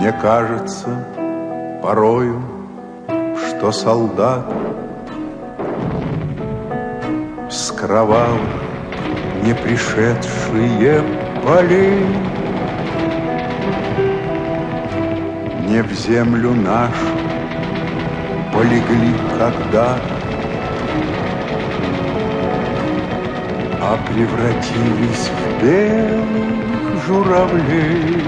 Мне кажется порою, что солдат С кровавых не пришедшие полей Не в землю нашу полегли когда-то, А превратились в белых журавлей.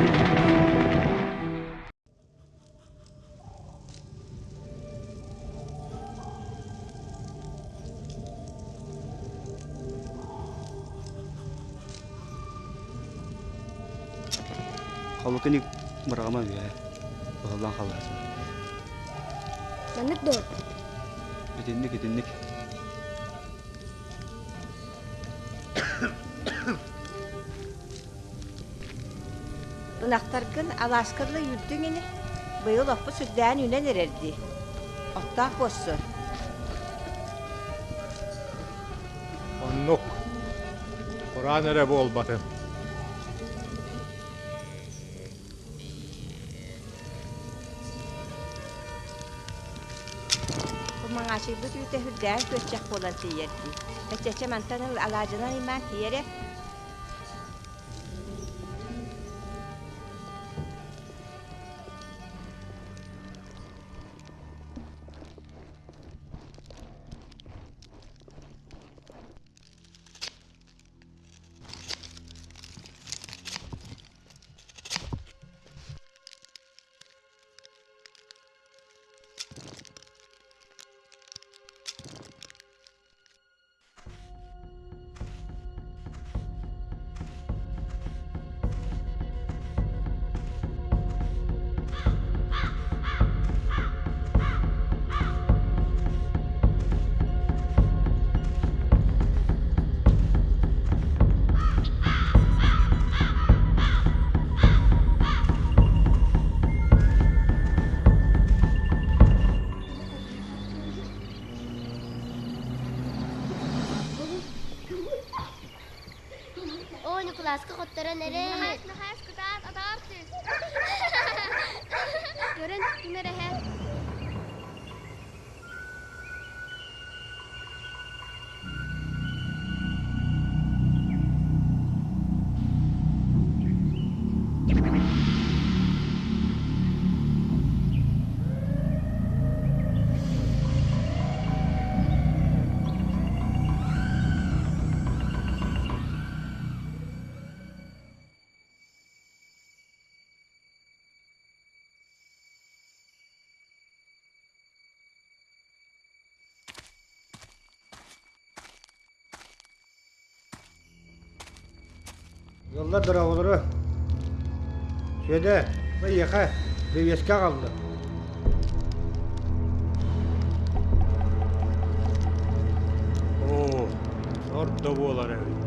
Холукини быраҕыма үөһэ ыһыллан хаалааччы. Маннык дуо? Итинник итинник. Ынахтаргын алааска дылы үүрдүҥ ини, быйыл оппут сүрдээн үүнэн эрэр дии. Оттоох буолсу. Оннук. Кураан эрэ буолбатын. Бу маҥаачыйбыт үүтэ сүрдээх күөччэх буолан тиийэр дии. Бэччэчэ мантан ыл алаадьынан ыймаан тиийэрэ. Оо, Ньукулааска хотторон эрэ. Нахаас, нахаас, кытаат, атаар түс. Көрөн, ким эрэ эһэ. Ыаллар дорооболоро. Сүөдэ, эйиэхэ бэбиэскэ аҕаллым. Оо, сор да буолар эбит.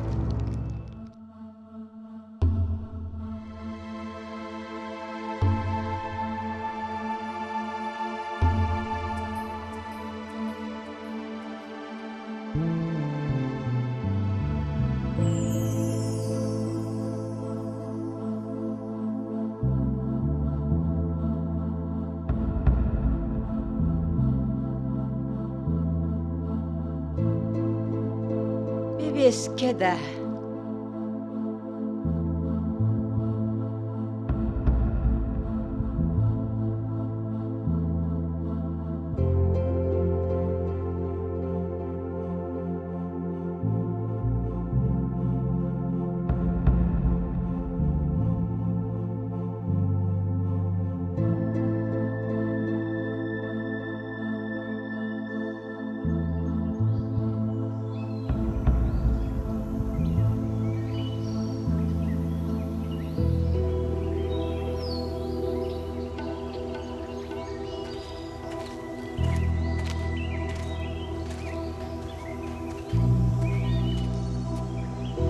Бэбиэскэ да.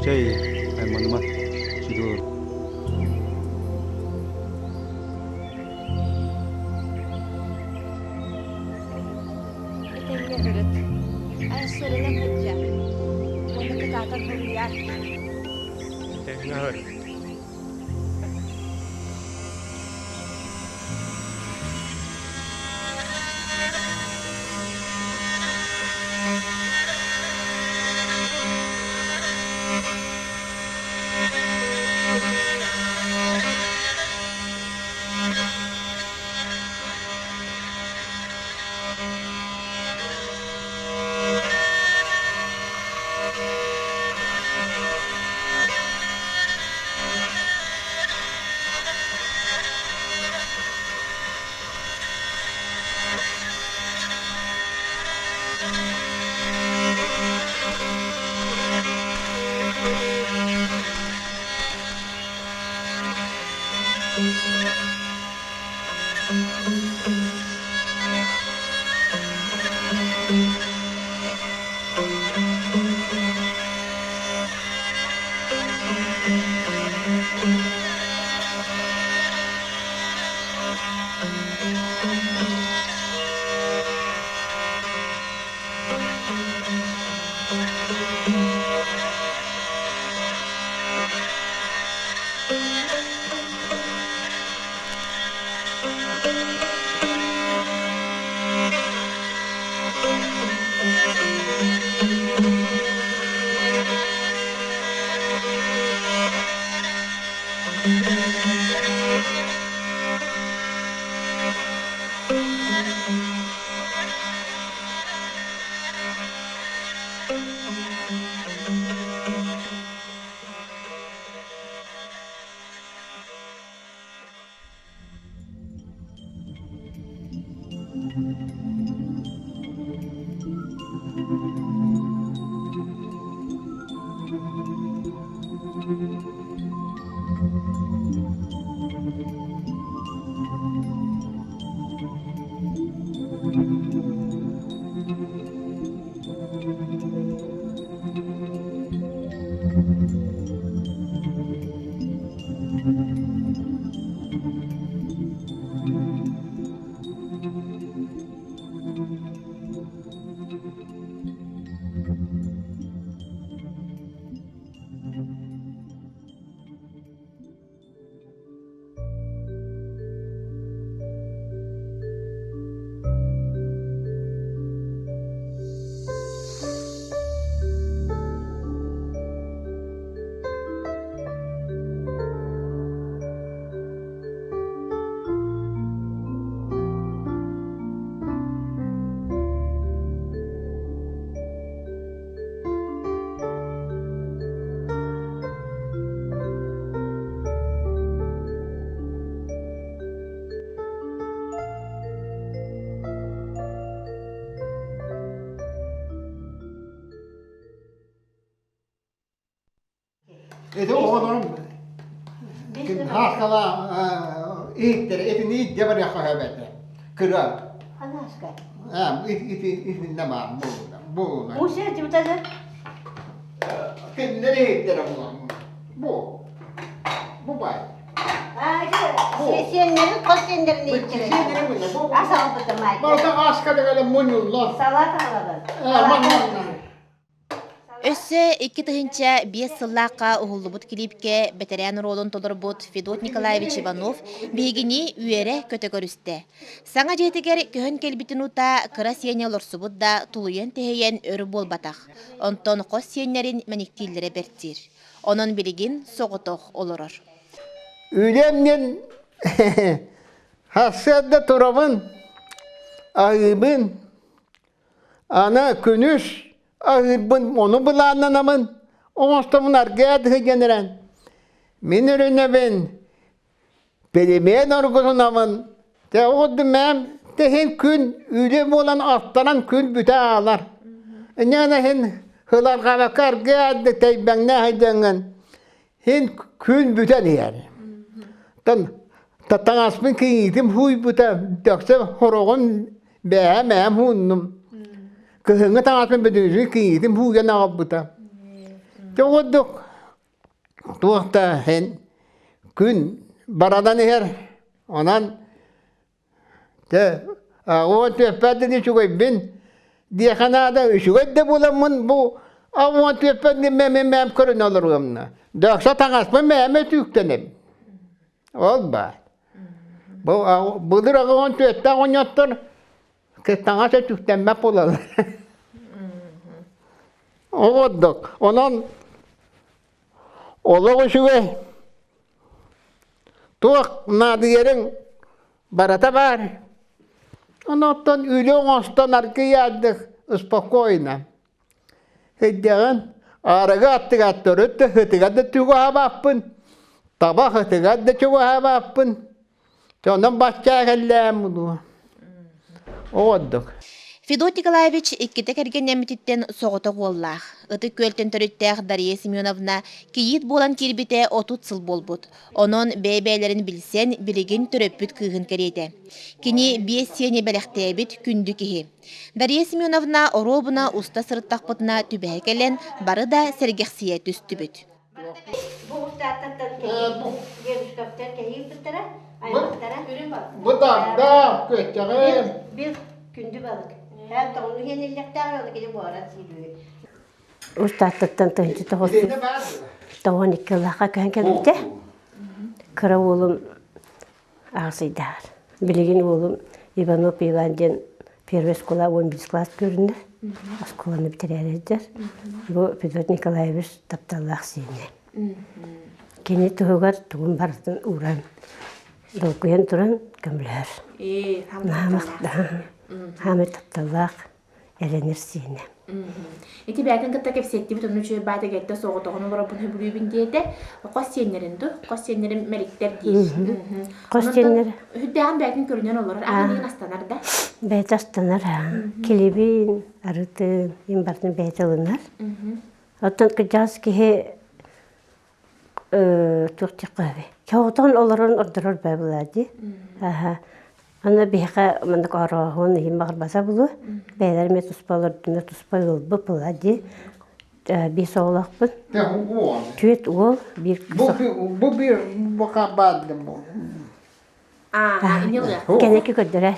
Чэй, айманыма, сүдү Этэҥҥэ сырыт. Ай сырынан сылдьар. Уонна кытаатан суруйаар. Этэҥҥэ сырыт. Ити оҕолорум хааскала иһиттэр итини илдьэ барыахха сөп этэ. Кыра. Ханааска. Ити итиннэ баар буолуна. Буолуна. Усе дьыбытады. Кинилэр иһиттэрэ булан. Бу. Бу бай. Сиэннэрин хос сиэннэрин иһиттэрэ. Ас албытым айда. Барыта ааска дэгеле муньуллар. Салат алабын. Өссө 2005 сыллаахха уһуллубут клипкэ бэтэрээн оруолун толорбут Федот Николаевич Иванов биһигини үөрэ-көтө көрүстэ. Саҥа дьиэтигэр көһөн кэлбитин утаа кыра сиэнэ олорсубут да тулуйан-тэһийэн өр буолбатах. Онтон хос сиэннэрин мэниктииллэрэ бэрт диир. Онон билигин соҕотох олорор. Үлэм диэн сарсыарда турабын, аһыыбын, Аны күнүс аһыырбын ону былааннанабын, оҥостобун аргыат сылдьан эрэн. Мин өрүнэбин, пельмен оргутунабын. Тэ оҕурдум мэм тэһин күн үлэ буолан аттаран күн бүтэ аалар. Инньэ иһин хыларҕабакка аргыат тэйбэҥнэ сылдьаҥҥын Һин күн бүтэн иһэр. Тан таҥаспын киҥиитим һууйбута, дөксө хороҕун бээһэ мээм һууннум. Кыһыҥҥы таҥаспын бүтүнүсүн киҥиитим һууйан аҕалбыта. Дьэ курдук туох да һин күн баранан иһэр. Онон Дьэ, уон түөппэт үчүгэйбин диэхэ наада, үчүгэй да буоламмын бу уон түөппэт мэмэ мэм көрүнэ олоруомна. Дөксө таҥаспын мээмэ түүктэнэбин. Ол баар. Бу былыр аҕа 14-тээх оҕонньоттор таҥас өтүүктэммэт буолаллар. Оҕордук. Онон олох үчүгэй. Туох наадыйарыҥ барыта баар. Онон үлэ оҥостон аргыйаардык спокойно. Өйдөҕүн арыгы аттыгар төрүт да ытыгар да чугаһаабаппын, табах ытыгар да чугаһаабаппын. Онон баччаа кэллээн буолуо. Оҕордук. Федот Николаевич иккитэ кэргэннэммититтэн соҕотох уоллаах. Ытык Күөлтэн төрүттээх Дария Семеновна кийиит буолан киирбитэ 30 сыл буолбут. Онон бэйэ-бэйэлэрин билсэн, билигин төрөппүт кыыһын кэриэтэ. Кини биэс сиэни бэлэхтээбит күндү киһи. Дария Семеновна оруобуна уста сырыттахпытына түбэһэ кэлэн, бары да сэргэхсийэ түстүбүт. Тааттаттан кэһии, дедушкаптан кэһии ыппыттара, аймахтара. Бу дагда күөттэҕим. Бил күндү балык. Һэ, тоҕуну иһэниллэхтээх ол кини буоран сиир Ус Тааттаттан тыһыынча тоҕус тоҕон икки ыллаахха көһөн кэлбитэ. Кыра уолум аҕыс ыйдааҕар. Билигин уолум Иванов Иван диэн первый школа 11 класс көрүннэ. Оскуоланы бүтэрээри сылдьар. Бу Федот Николаевич тапталлаах сиэнэ. Кини туһугар тугун барытын ууран, долгуйан туран көмөлөһөр. Хаамай тапталлаах эрэнэр сиэнэ. Ити бэйэтин кытта кэпсэттибит, онно үчүгэй баата кэлтэ соҕотоҕун олоробун сөбүлүүбүн диэтэ. Хос сиэннэрин ду, хос сиэннэрим мэликтэр диир. Хос сиэннэр. Үһүдээҕин бэйэтин көрүнэн олорор, аһын астанар да. Бэйэтэ астанар, килибин, арытын, им барытын бэйэтэ ылынар. Оттон кырдьаҕас киһи туох диэххэ Соҕотоҕун олорон ордорор баа булаа дии. Аха. Аны биһиэхэ маннык орооһун иһин баҕарбата булуо. Бэйэлэр эмиэ туспа олордуна туспа ыалбыт буолаа дии. Биир оҕолоохпун. Түөрт уол, биир кыыс. Бу биир бу баадым бу. Кэнники көрдөрөр.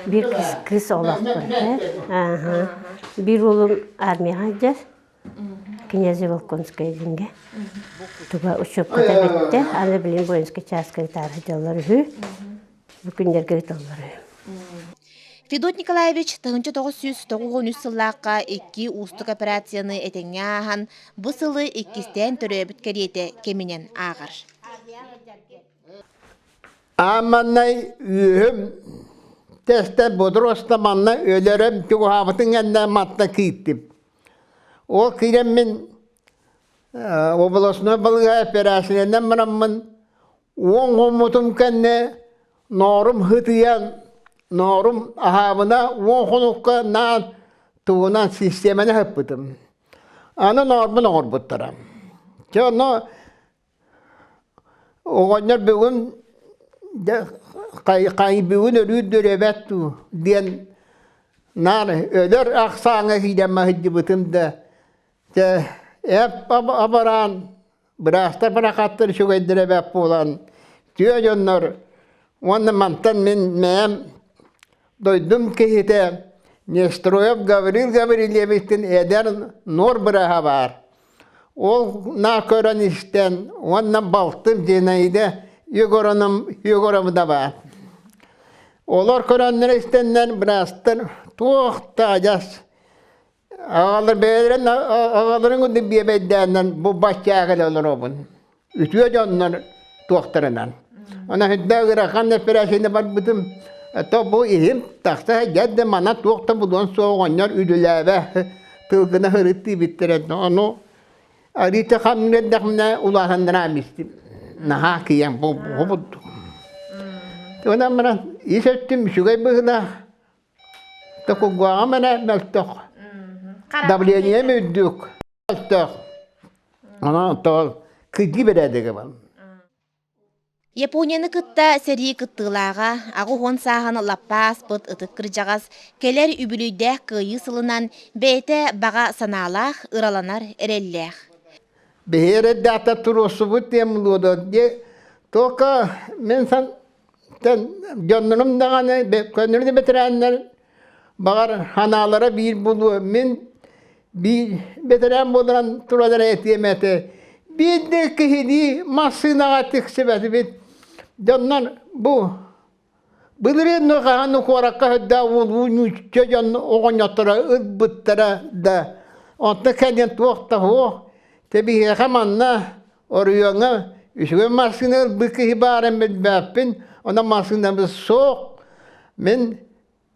Биир кыыс оҕолоохпун. Биир уолум армияҕа сылдьар. Князь Волконская диҥҥэ туга учебката бүттэ. Аны билин воинскай чааска ытаары сылдьаллар үһү. Бу күннэргэ ыыталлар үһү. Федот Николаевич 1993 сыллаахха икки уустук операцияны этэҥҥэ ааһан, бу сылы иккистээн төрөөбүт кэриэтэ кэминэн ааҕар. Ааманнай үөһүм тэстэ бодуруоста манна өлөрөм чугаһаабытын кэннэ матта киирдим. Ол киирэммин областной балыыһа эпэрээссийэнэн бараммын уон хоммутум кэннэ ноорум һытыйан ноорум аһаабына уон хонукка наан тугунан систиэмэни аһыппытым. Аны ноорбун оҥорбуттара. Дьэ онно Оҕонньор бүгүн дьэ хайбыгын өрүү дүрөбэт дуу диэн наар өлөр ахсааҥҥа киирэн маһыйдыбытым да дьэ эп абараан быраастар барахаттар үчүгэйдэрэ эбэт буолан түө дьоннор уонна мантан мин мэйэм дойдум киһитэ Нестроев Гаврил Гаврильевичтин эдэр нуор бырааһа баар Ол наа көрөн истэн уонна балтым Зинаида Егоровна Егоровна баар. Олор көрөннөр истэннэр быраастар туох да адьас аҕалар бэйэлэрин аҕаларын курдук биэбэйдээннэн бу баччааҕы элэ олоробун. Үтүө дьоннор туохтарынан. Онон үрдээх ыарахан эпэрээссийэни барбытым. То бу иһим тахса дьэ да мана туох да булуон суох оҕонньор үлүлээбэ тылгына һырыттыыбиттэрэ. Ону арыыта хамныырдахмына улаатаннараам истим. Наһаа киэн бу бу Онон баран ис өттүм үчүгэй быһыылаах. Токугуаҕам эрэ мөлтөх. Давлением үрдүк. Мөлтөх. Онон тоҕо кырдьыы бэрээдэгэ бар. Японияны кытта сэрии кыттыылааҕа 80 сааһын лаппа ааспыт ытык кырдьаҕас кэлэр үбүлүйдээх кыайыы сылынан бэйэтэ баҕа санаалаах, ыраланар эрэллээх. Биһи эрэдээктэр туруорсубут диэн булуода диэ только мин сан дьоннорум даҕаны көннөрү бэтэрээннэр баҕар ханаалара биир булуо мин биир бэтэрээн буолан туран эрэ этиэм этэ биир да киһилии массыынаҕа тиксибэтибит дьоннор бу былырыын хаһан куоракка сылдьа улуу нуучча дьон оҕонньотторо ылбыттара да онто кэлин туох да суох тэбиһиэхэ манна оройуоҥҥа үчүгэй массыына ылбыт киһи баарын билбэппин онон массыынабыт суох мин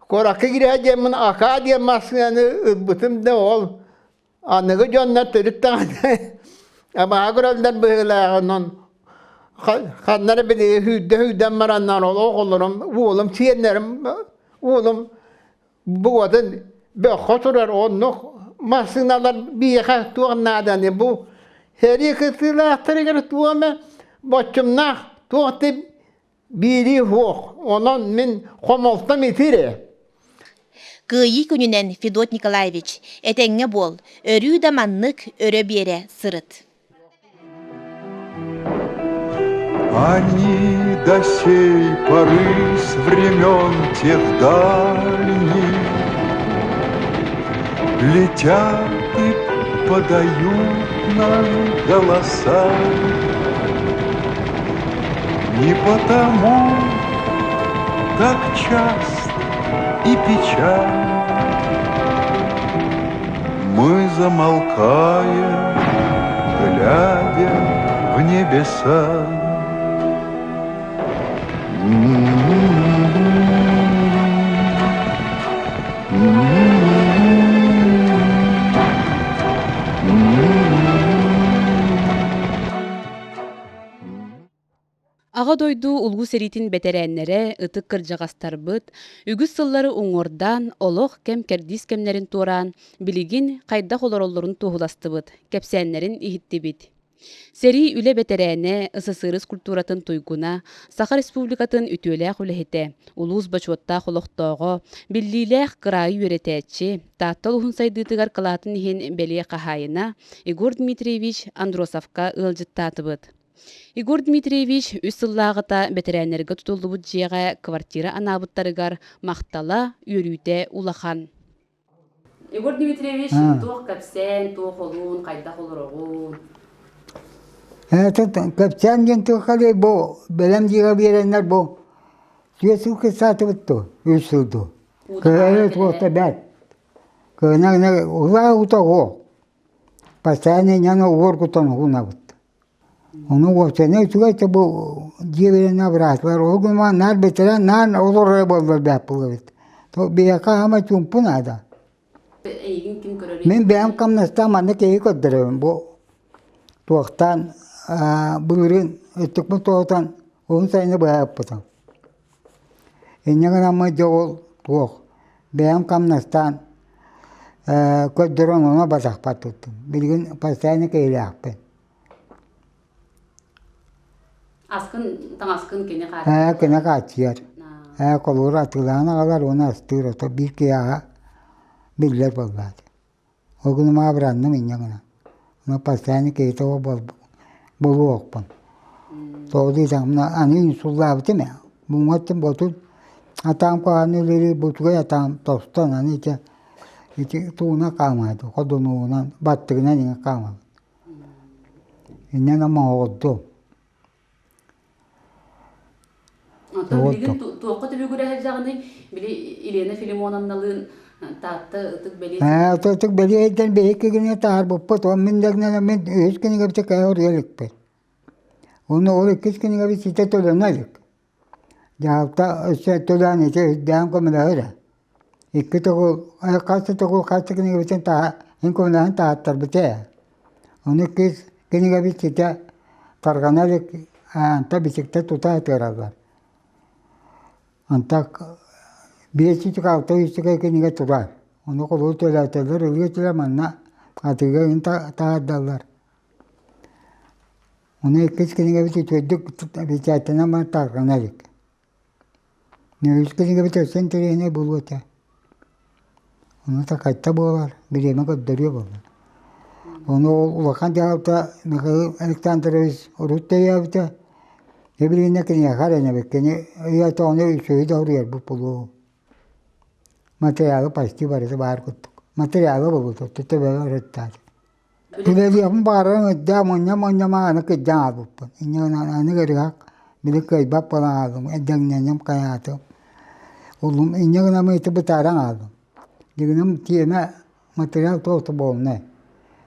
куоракка киирэ диэммин акаа диэн массыынаны ылбытым да ол аныгы дьоннор төрүт даҕаны абаһа көрөллөр быһыылаах онон ханна эрэ били сүүрдэ сүүрдэн бараннар ол оҕолорум уолум сиэннэрим уолум Бугатын бөххө турар оннук массыыналар биһиэхэ туох нааданы бу сэрии кыттыылаахтарыгар туох эмэ боччумнаах туох да биирии суох онон мин хомолтом итирэ Кыайыы күнүнэн Федот Николаевич, этэҥҥэ буол, өрүү да маннык өрө биэрэ сырыт. Они до сей поры с времен тех дальних Летят и подают нам голоса. Не потому так часто и печально Мы замолкаем, глядя в небеса. Аҕа дойду улуу сэриитин бэтэрээннэрэ, ытык кырдьаҕастарбыт үгүс сыллары уҥуордаан, олох кэм-кэрдиис кэмнэрин туораан, билигин хайдах олороллорун туоһуластыбыт, кэпсээннэрин иһиттибит. Сэрии үлэ бэтэрээнэ, СССР культуратын туйгуна, Саха Республикатын үтүөлээх үлэһитэ, улуус бочуоттаах олохтооҕо, биллиилээх кыраайы үөрэтээччи, Таатта улууһун сайдыытыгар кылаатын иһин бэлиэ хаһаайына Егор Дмитриевич Андросовка ыалдьыттаатыбыт. Егор Дмитриевич үс сыллааҕыта бэтэрээннэргэ тутуллубут дьиэҕэ квартира анаабыттарыгар махтала, үөрүүтэ улахан. Егор Дмитриевич, туох кэпсээн, туох олуун, хайдах олороҕун? Кэпсээн диэн туоххалый бу бэлэм дьиэҕэ биэрэннэр бу түөрт сыл кыстаатыбыт дуо үс сыл дуо кыһыны туохта бэрт кыһына улаа ута уох постоянно няны уор кутан уһунабыт Ону уопсайынан үчүгэй да бу дьиэлэрин абыраатылар. Ол гынан наар бэтэрээ наар олорор буоллар бэрт буолар эбит. Биһиэхэ хаама чуумпу наада. Эйигин ким көрөрүй? Мин бэйэм хамнастаах манна киһи көрдөрөбүн. Бу туохтаан былырыын өттүкпүн тоһутан уһун сайыны быһа ыппытым. Инньэ гынан дьэ ол туох бэйэм хамнастаан көрдөрөн ону батахпат туттум. Билигин постоянно киһилээхпин. Аскын, таҥаскын кини хааччыйар. Ээ, кини хааччыйар. Ээ, холуур атыылаан аҕалар уонна астыыр ото биир киһиэхэ биллэр буолбаат. Ол гынан абыранным инньэ гынан. Ону постоянно киһитэ буолуохпун. Тоҕо диэтэхпинэ аны инсуллаабытым ээ. Муҥаттан ботут атаам куһаҕаны үлэлиир бутугай атаам тостон аны ити ити тугунан хаамаайда ходунуунан баттыгынан иҥэ хаамабыт. Инньэ гынан оҕордум. Оттон билигин туохха түбүгүрэ сылдьаҕыный? Били Елена Филимоновналыын Таатта ытык бэлиэ Ээ, ытык бэлиэйтэн биһикки кинигэ таһаарбыппыт, ол мин дэгнэн мин үһүс кинигэбитэ кэһэ оруйа иликпит. Уонна ол иккис кинигэбит ситэ төлөнө илик. Дьаһалта өссө төлөөн ити үрдээн көмөлөһөр ээ. Икки төгүл, хас да төгүл хас да кинигэбитин таһа, мин көмөлөһөн таһааттарбыта ээ. Ону иккис кинигэбит ситэ тарҕана илик, онто бичиктэ тута ытыараллар. Онтон 506 үчүгэй кинигэ турар. Ону холобур төлөөтөллөр, ылыа этилэр манна атыыга ыын таһаардаллар. Ону иккис кинигэбит үчүгэйдик печаттанан баран тарҕана илик. Үһүс кинигэбит өссө интэриэһинэй буолуо этэ. Ону такайта буолар, бириэмэ көрдөрүө буолар. Ону ол улахан дьаһалта Михаил Александрович урут өйөөбүтэ. Билигин киниэхэ эрэнэбит. Кини өйөөтөҕүнэ үчүгэйи да суруйарбыт буолуо. Материалы почти барыта баар курдук. Материалы булбут, төбөбөр ыттаат. Үлэлиэхпин баҕарарым өйдөөх мунньа-мунньа аны кырдьан хаалбыппын. Инньэ гынан аны ыарыһах били кыайбат буолан хааллым, эрдэҥнэнним хайаатым. Уллум инньэ гынан ити бытааран хааллым. Дьигиним тиэмэ материал туох да буолунай.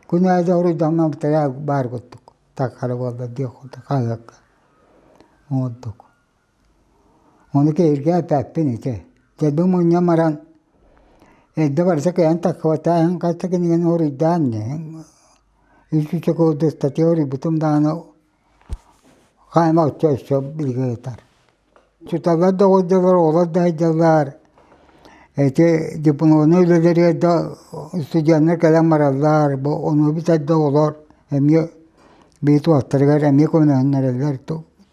Күн аайы да хоруйдаҕына материал баар курдук такхара буолла диэх курдук хаһыакка оҥордук. Ону киһиргээ эппэппин ити. Дэлби мунньан баран эрдэ барыта кыайан тахсыбатаҕын хас да кинигэни уруйдаан үс үчүгэй курдук статья уруйбутум даҕаны хаайма оччо өссө билгэ ыытар. Учууталлар да оҕолдьоллор, оҕолор да сылдьаллар. Ити дипломнай үлэлэригэр да студеннар кэлэн бараллар, бу ону бүтэр да оҕолор эмиэ биир туохтарыгар эмиэ көмөлөһүннэрэллэр.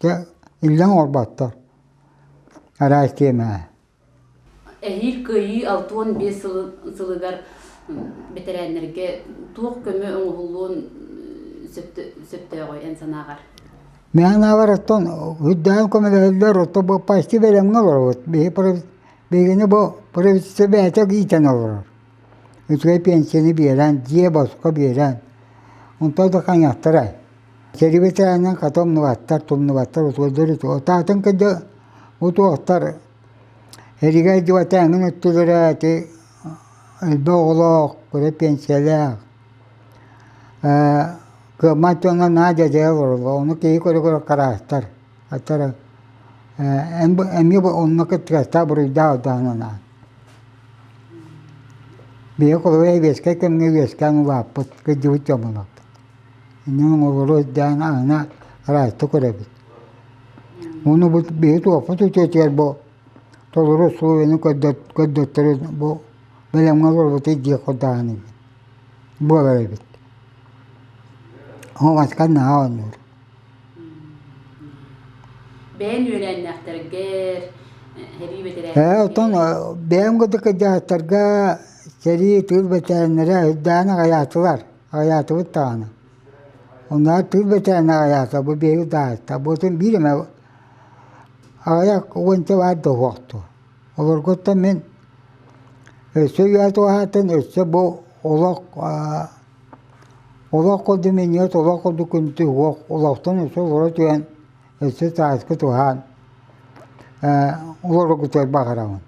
Дьэ иллэҥ оҥорботтор араас тиэмэҕэ. Эһиил Кыайыы 65 сылыгар бэтэрээннэргэ туох көмө оҥоһуллуон сөптөөҕүй эн санааҕар? Мин аҕар оттон үрдээн көмөлөһөллөр, оттон бу почти бэлэмҥэ олоробут. Биһи биһигини бу правительство бэйэтэ иитэн олорор. Үчүгэй пенсияны биэрэн, дьиэ босхо биэрэн, онтон да хаҥыахтарай. Сэрии бэтэрээнинэн хата умнубаттар, тумнубаттар, утуйдар үтүө. Отаатын кырдьа утуохтар эригэй дьыбатааҥҥын өттүлэрэ ити элбэх оҕолоох, кыра пенсиялээх кыаммат дьоҥҥо наһаа дьадайа олороллор, ону киһи көрө-көрө хараастар. Аттара эмиэ онно кыттыгастаах буруйдаах даҕаны Биһиги холобура эбиэскэй кэмҥэ үөскээн улааппыт, кырдьыбыт дьон буоллахпыт. Иннин оҕолору өйдөөн аһына ыраастык көрөбүт. Уонна бу биһиги туохпут үтүөтүгэр бу толору условияны көрдөттөрө бу бэлэмҥэ олорбут дии курдаҕын буолар эбит. Оҥоска наһаа оонньуур. Бэйэн үөлээннээхтэргэр, сэрии бэтэрээннэригэр. Ээ, оттон бэйэм курдук кырдьаҕастарга сэрии тыыл бэтэрээннэрэ үрдээн аҕыйаатылар, аҕыйаатыбыт даҕаны. Оннооҕор тыыл бэтэрээнэ аҕыйаата, бу биһиги даҕаста. Буотун биир эмэ аҕыйах уонча баар да уһуохтуо. Олоргуттан мин өссө үйэ туоһаатын, өссө бу олох Олох курдук минньигэс олох курдук күндү уох олохтон өссө олоро түһэн өссө сааскы туһаан олороргутугар баҕарабын.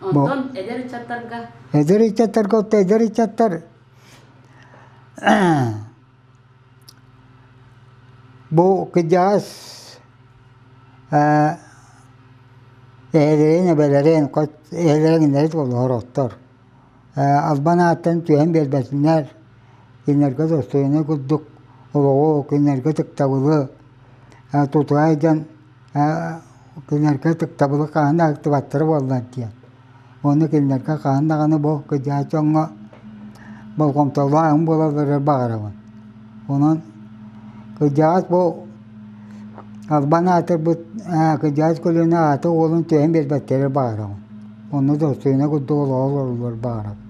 Онтон эдэр ыччаттарга? Эдэр ыччаттарга оттон эдэр ыччаттар бу кырдьаҕас эһэлэрин эбэлэрин хос эһэлэрин иннэлэрин олороттор Албан ааттан түһэн биэрбэтиннэр, кинилэргэ достойнай курдук олоҕу, кинилэргэ ытыктабылы тутуһа сылдьан кинилэргэ ытыктабылы хаһан да ыһыктыбаттара буоллар диэн. Уонна кинилэргэ хаһан даҕаны бу кырдьаҕас дьоҥҥо болҕомтолоох эн буолалларыгар баҕарабын. Онон кырдьаҕас бу албан аатырбыт кырдьаҕас көлүөнэ аата уолун түһэн биэрбэттэригэр баҕарабын. Онно достойно курдук олоҕу олороллор баҕарабын.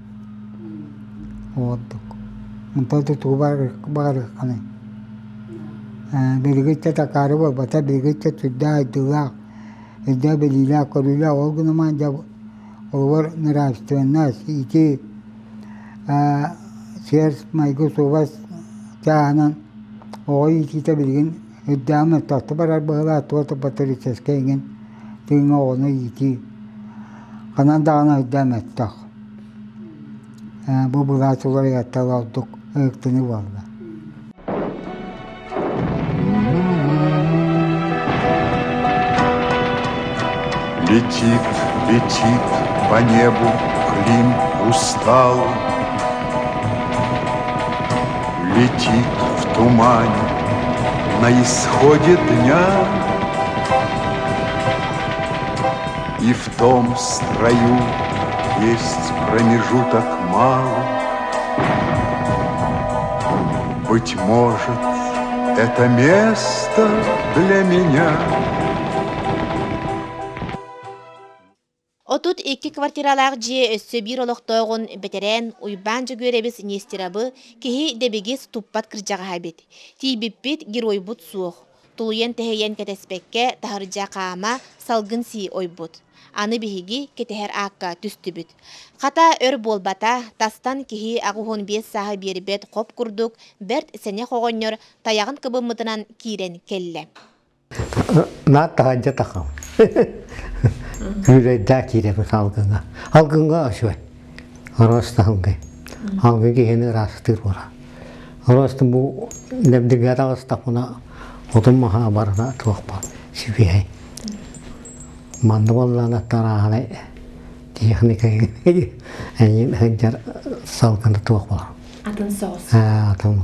Ордук. Онтон тутуу баҕарыаххыный. Билигин да такаары буолбата, билигин да сүрдээх айдыылаах, үрдээх билиилээх, көрүүлээх ол гынан дьэ олор нравственность ити сиэр-майгы суобас чааһынан оҕо иитиитэ билигин үрдээҕин мөлтөхтүк барар быһыылаах туох да патриотическай эҥин тыыҥҥа оҕону иитии ханан даҕаны өйдөөн мөлтөх. Бу былаас уларыйаттан ордук ыһыктыныы буолла. Летит, летит по небу Клим усталый, Летит в тумане на исходе дня. И в том строю есть промежуток малый. Быть может, это место для меня. 32 квартиралаах дьиэ өссө биир олохтооҕун бэтэрээн Уйбаан Дьөгүөрэбис Нестеровы киһи дэбигис туппат кырдьаҕаһа эбит. Тиийбиппит геройбут суох. Тулуйан-тэһийэн кэтэспэккэ таһырдьа хаама, салгын сии ойбут. Аны биһиги кэтэһэр аакка түстүбүт. Хата өр буолбата, тастан киһи 85 сааһы биэрбэт хоп курдук бэрт сэнэх оҕонньор тайаҕын кыбыммытынан киирэн кэллэ. Наат таһырдьа тахам. Күүрэйдээх киирэбин алгыҥа. Алгыҥа үчүгэй. Роста алгы. Алгы киһини ыраастыыр буолар. Роста бу дэбдиргэ таҕыстахпына отун маһа барыта туох баар сибиэһэй. Манна буоллаҕына тарааһынай техника эйин сылдьар салгына туох буолар. Атын соҕус. Атын.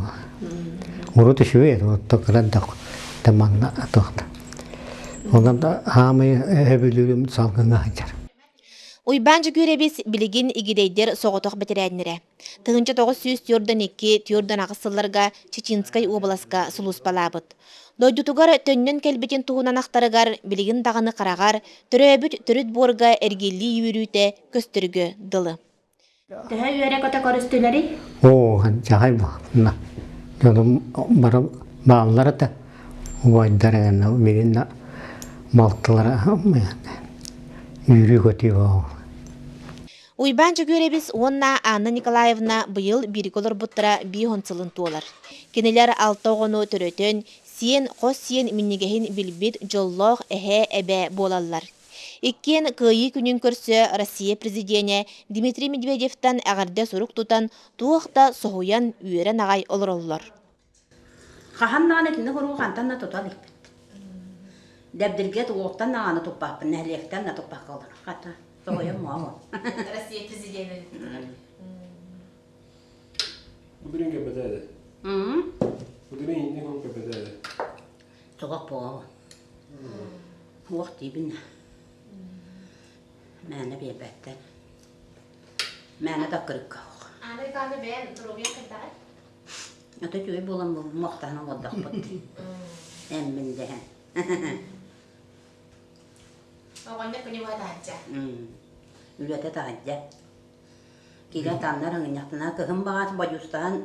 Урут үчүгэй, урут кыра да манна туохта. Онон да хаамай өбүлүүрүм салгыҥҥа сылдьар. Уйбаан Дьөгүөрэбис билигин игидэйдэр соҕотох бэтэрээннэрэ. 1942-48 сылларга Чеченскай уобаласка сулууспалаабыт. Дойдутугар төннөн кэлбитин туһунан ахтарыгар билигин даҕаны хараҕар төрөөбүт төрүт буорга эргиллии үөрүүтэ көстөргө дылы. Төһө үөрэ-көтө көрүстүлэрий? Оо, дьаһай бу. Дьонум бары бааллар этэ. Убайдар билин балтылара үүрүү-көтүү буолла. Уйбаан Дьөгүөрэбис уонна Анна Николаевна быйыл бииргэ олорбуттара биир сылын туолар. Кинилэр алта оҕону төрөтөн, сиэн, хос сиэн минньигэһин билбит дьоллоох эһээ, эбээ буолаллар. Иккиэн Кыайыы күнүн көрсө Россия президенэ Дмитрий Медведевтан эҕэрдэ сурук тутан, туох да соһуйан, үөрэн аҕай олороллор. Хаһан даҕаны итинник уруок хантан да тута иликпит. Дэбдиргэ уоттан даҕаны туппаппын, нэһилиэктэн да туппакка олорор. Хата, тоҕойом муома. Россия президенэ. Удурин кэпэтээде. Удурин инник ол кэпэтээде. Тоҕох буолабын. Уох диибин. Мээнэ биэрбэттэр. Мээнэ да кырыкка. Аны аны бэйэн доруобуйаҥ хайдаҕый? Ата үчүгэй буолан муохтаан олордохпут. Эммин дэһэн. Оҕонньор күнү быһа таһырдьа. Үлэтэ таһырдьа. Киирэн таҥнар ыҥынньахтана кыһын баҕас бодьуустаһан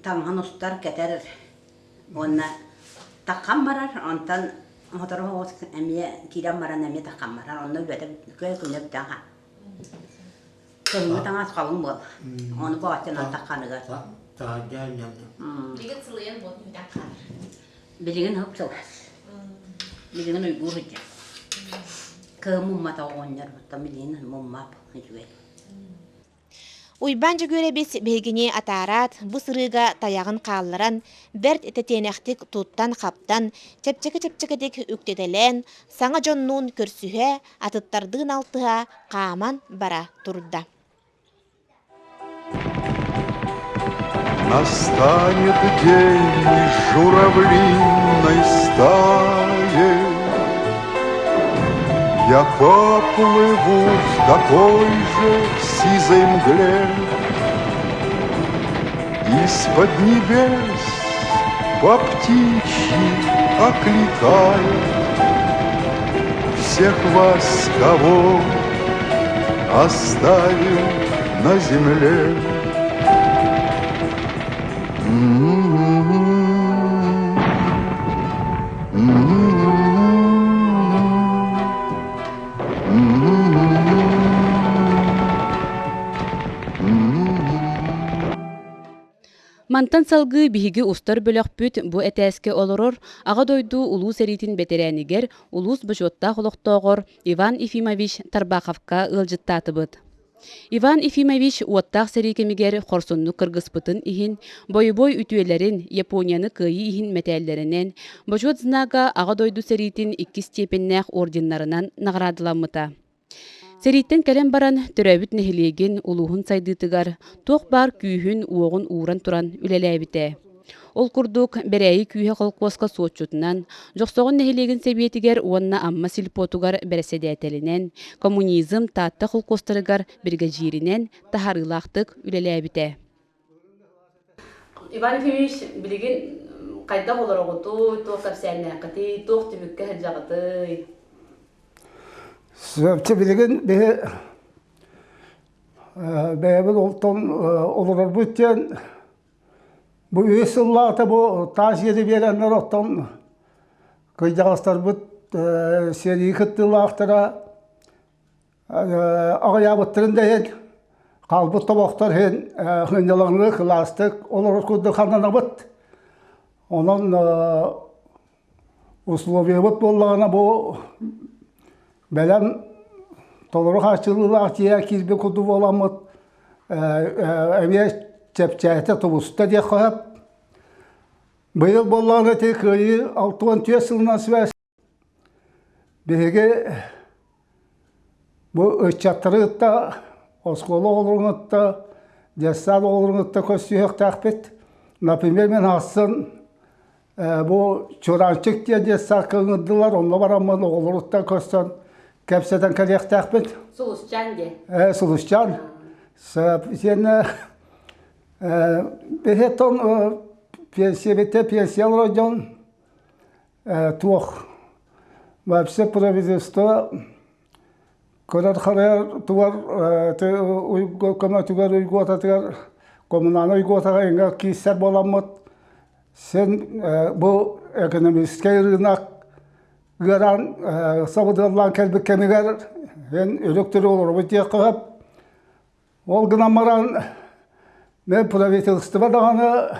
таҥаһын устар, кэтэр уонна таххан барар, онтон сотору соҕус эмиэ киирэн баран эмиэ таххан барар. Онно үлэтэ күөл күнэ бүтэн хаалар. Кыһыҥҥы таҥас халыҥ буол. Ону бооччунан тахханыгар. Билигин сылыйан буолтун бүтэн хаалар. Билигин һып сылаас. Билигин уйгуу сылдьар. Кыһын муммата оҕонньор, оттон билигин муммап үчүгэй. Уйбаан Дьөгүөрэбис биһигини атаараат, бу сырыыга тайаҕын хаалларан, бэрт тэтиэнэхтик туттан-хаптан, чэпчэки-чэпчэкитик үктэтэлээн, саҥа дьоннуун көрсүһэ, атыттардыын алтыһа, хааман бара турда. Настанет день журавлиной стаи, Я поплыву в такой же сизой мгле. Из-под небес по птичьи окликая Всех вас, кого оставил на земле. Мантан салгыы биһиги устар бөлөхпүт бу этээскэ олорор Аҕа дойду Улуу сэриитин бэтэрээнигэр, улуус бочуоттаах олохтооҕор Иван Ефимович Тарбаховка ыалдьыттаатыбыт. Иван Ефимович уоттаах сэрии кэмигэр хорсуннук кыргыспытын иһин, бойобуой үтүөлэрин, Японияны кыайыы иһин мэтээллэринэн, Бочуот знага Аҕа дойду сэриитин иккис степеннээх орденнарынан наҕараадаламмыта. Сэрииттэн кэлэн баран, төрөөбүт нэһилиэгин, улууһун сайдыытыгар туох баар күүһүн-уоҕун ууран туран үлэлээбитэ. Ол курдук, Бэрээйи күүһэ холкуоска суотчутунан, Дьохсоҕон нэһилиэгин сэбиэтигэр уонна Амма сельпотугар бэрэссэдээтэлинэн, Коммунизм Таатта холкуостарыгар биригэдьииринэн таһаарыылаахтык үлэлээбитэ. Иван Ефимович, билигин хайдах олороҕутуй, туох кэпсээннээххитий, туох түбүккэ сылдьаҕытый? Сөпчө билигин биһи бэйэбит олтон олорорбут диэн Бу үс сыллаата бу таас иэри биэрэннэр оттон кырдьаҕастарбыт сэрии кыттыылаахтара аҕыйаабыттарын да иһин хаалбыт тобохтор иһин сынньалаҥныы кылаастык олорор курдук сананабыт. Онон условиябыт буоллаҕына бу бэлэм толору хааччыллыылаах дьиэ киирбит курдук буоламмыт эмиэ чэпчээтэ тубуста диэххэ сөп. Быйыл буоллаҕына ити Кыайыы 64 сылынан сибээс биһиги бу ыччаттары кытта оскуола оҕолорун кытта детсад оҕолорун кытта көрсүһүөхтээхпит. Например, мин ахсын Бу Чураанчык диэн детсадка ыҥырдылар, онно бараммын оҕолоруттан көрсөн кэпсэтэн кэлиэхтээхпит. Сулусчаан диэн. Ээ, Сулусчаан. Сиэнэ биһиттон пенсиябитэ пенсия олорор дьон туох вообще правительство көрөр-харайар тугар көмөтүгэр уйгуотатыгар. Коммунальнай гуотаҕа иҥэ киирсэр буоламмыт, син бу экономическай рынок ыараан сабыдыаллаан кэлбит кэмигэр эн өлөктөрү олоробут диэххэ сөп. Ол гынан баран мен правительство даҕаны,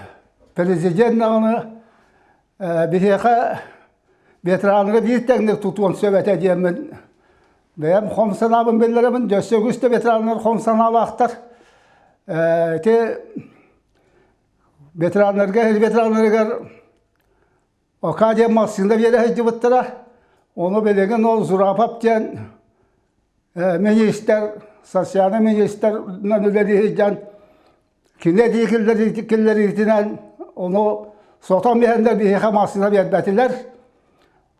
президент даҕаны биһиэхэ ветераннары биир тэҥник тутуон сөп этэ диэммин бэйэм хом санаабын биллэрэбин. Өссө үгүс да ветераннар хом санаалаахтар. Ити ветераннарга ветераннарыгар Ока диэн массыына биэрэ сылдьыбыттара. Ону билигин ол Зурапов диэн министр, социальный министрынан үлэлии сылдьан кини этии киллэриитинэн ону сотон биһэннэр биһиэхэ массыына биэрбэтилэр.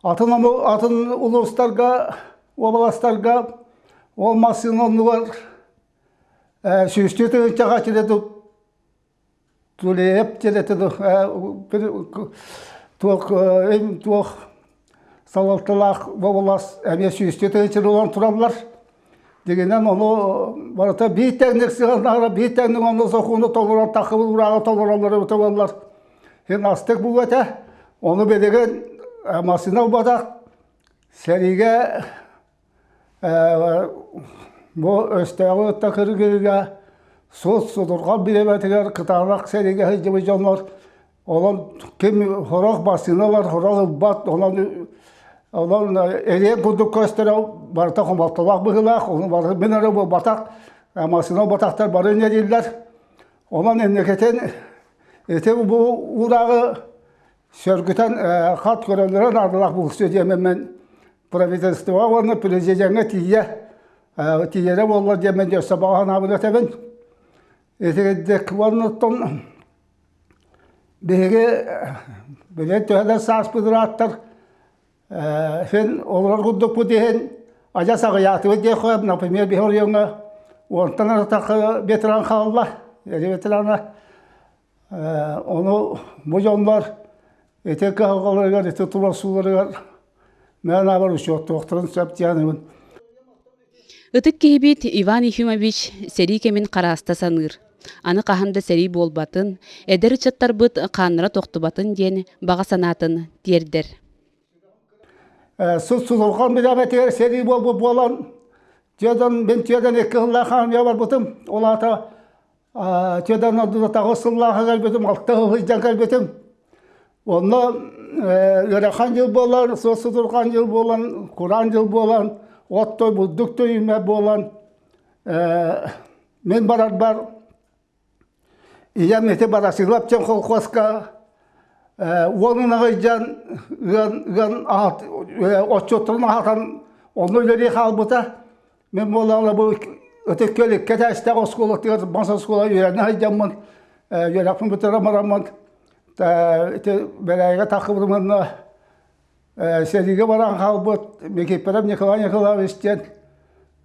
Атын, атын улуустарга, уобаластарга ол массыына оннугар сүүстүү тыһыынчаҕа килэ Тулеев диэн туох туох салалталаах бобулас эмиэ сүүстүү тыһыынча буолан тураллар. Дигинэн ону барыта биир тэҥник сыһыаннаһара, биир тэҥник онно сокуону толорон таххыбыт урааҕы толороллор эбитэ буоллар. Һин астык булуо этэ. Ону билигин массыына ылбатах. Сэриигэ Бу өстөөҕү кытта кыргыһыыга суот судурҕал бириэмэтигэр кытаанах сэриигэ сылдьыбыт дьоннор онон ким сорох массыыналар сорох ылбат онон онон эриэн курдук көстөрө барыта хомолтолоох быһыылаах ону бары мин эрэ буолбатах массыына ылбатахтар бары инньэ дииллэр онон инникитин ити бу уурааҕы сөргүтэн хат көрөллөрө наадалаах буолсу диэммин правительствоҕа уонна президеҥҥэ тиийэ тиийэрэ буолла диэммин өссө баҕа санаабын этэбин. Итирдик уоннуттан биһиги билэн төһөлөр сааспыт ырааттар син олорор курдукпут иһин адьас аҕыйаатыбыт диэххэ например биһи оройуоҥҥа уонтан артах ветеран хаалла ветерана Ону бу дьоннор ити кыһалҕаларыгар, ити туруорсууларыгар мээнэ учуоттуохтарын сөп диэн Ытык киһибит Иван Ефимович сэрии кэмин харааста саныыр. Аны хаһан да сэрии буолбатын, эдэр ыччаттарбыт хааннара тохтубатын диэн баҕа санаатын тиэрдэр. Сут сутурҕан бириэмэтигэр сэрии буолбут буолан, тиэдэн, мин тиэдэн икки сыллаах армия барбытым. Ол аата Тиэдэн ордуна сыллааха кэлбитим, алта сыл сылдьан кэлбитим. Онно ыарахан дьыл буолан, суос-сутурҕан дьыл буолан, кураан дьыл буолан, от той, бурдук той үүммэт буолан, мин барарбар ийэм ити Барасыылап диэн колхуоска уонун аҕыйдьан ыан ыан аһат отчуттарын аһатан онно үлэлии хаалбыта. Мин буоллаҕына бу Ытык Күөл икки этээстээх оскуолатыгар мас оскуола үөрэнэ сылдьаммын, үөрэхпин бүтэрэн бараммын, ити Бэрээйигэ таххыбытым уонна сэриигэ баран хаалбыт Микиппэров Николай Николаевич диэн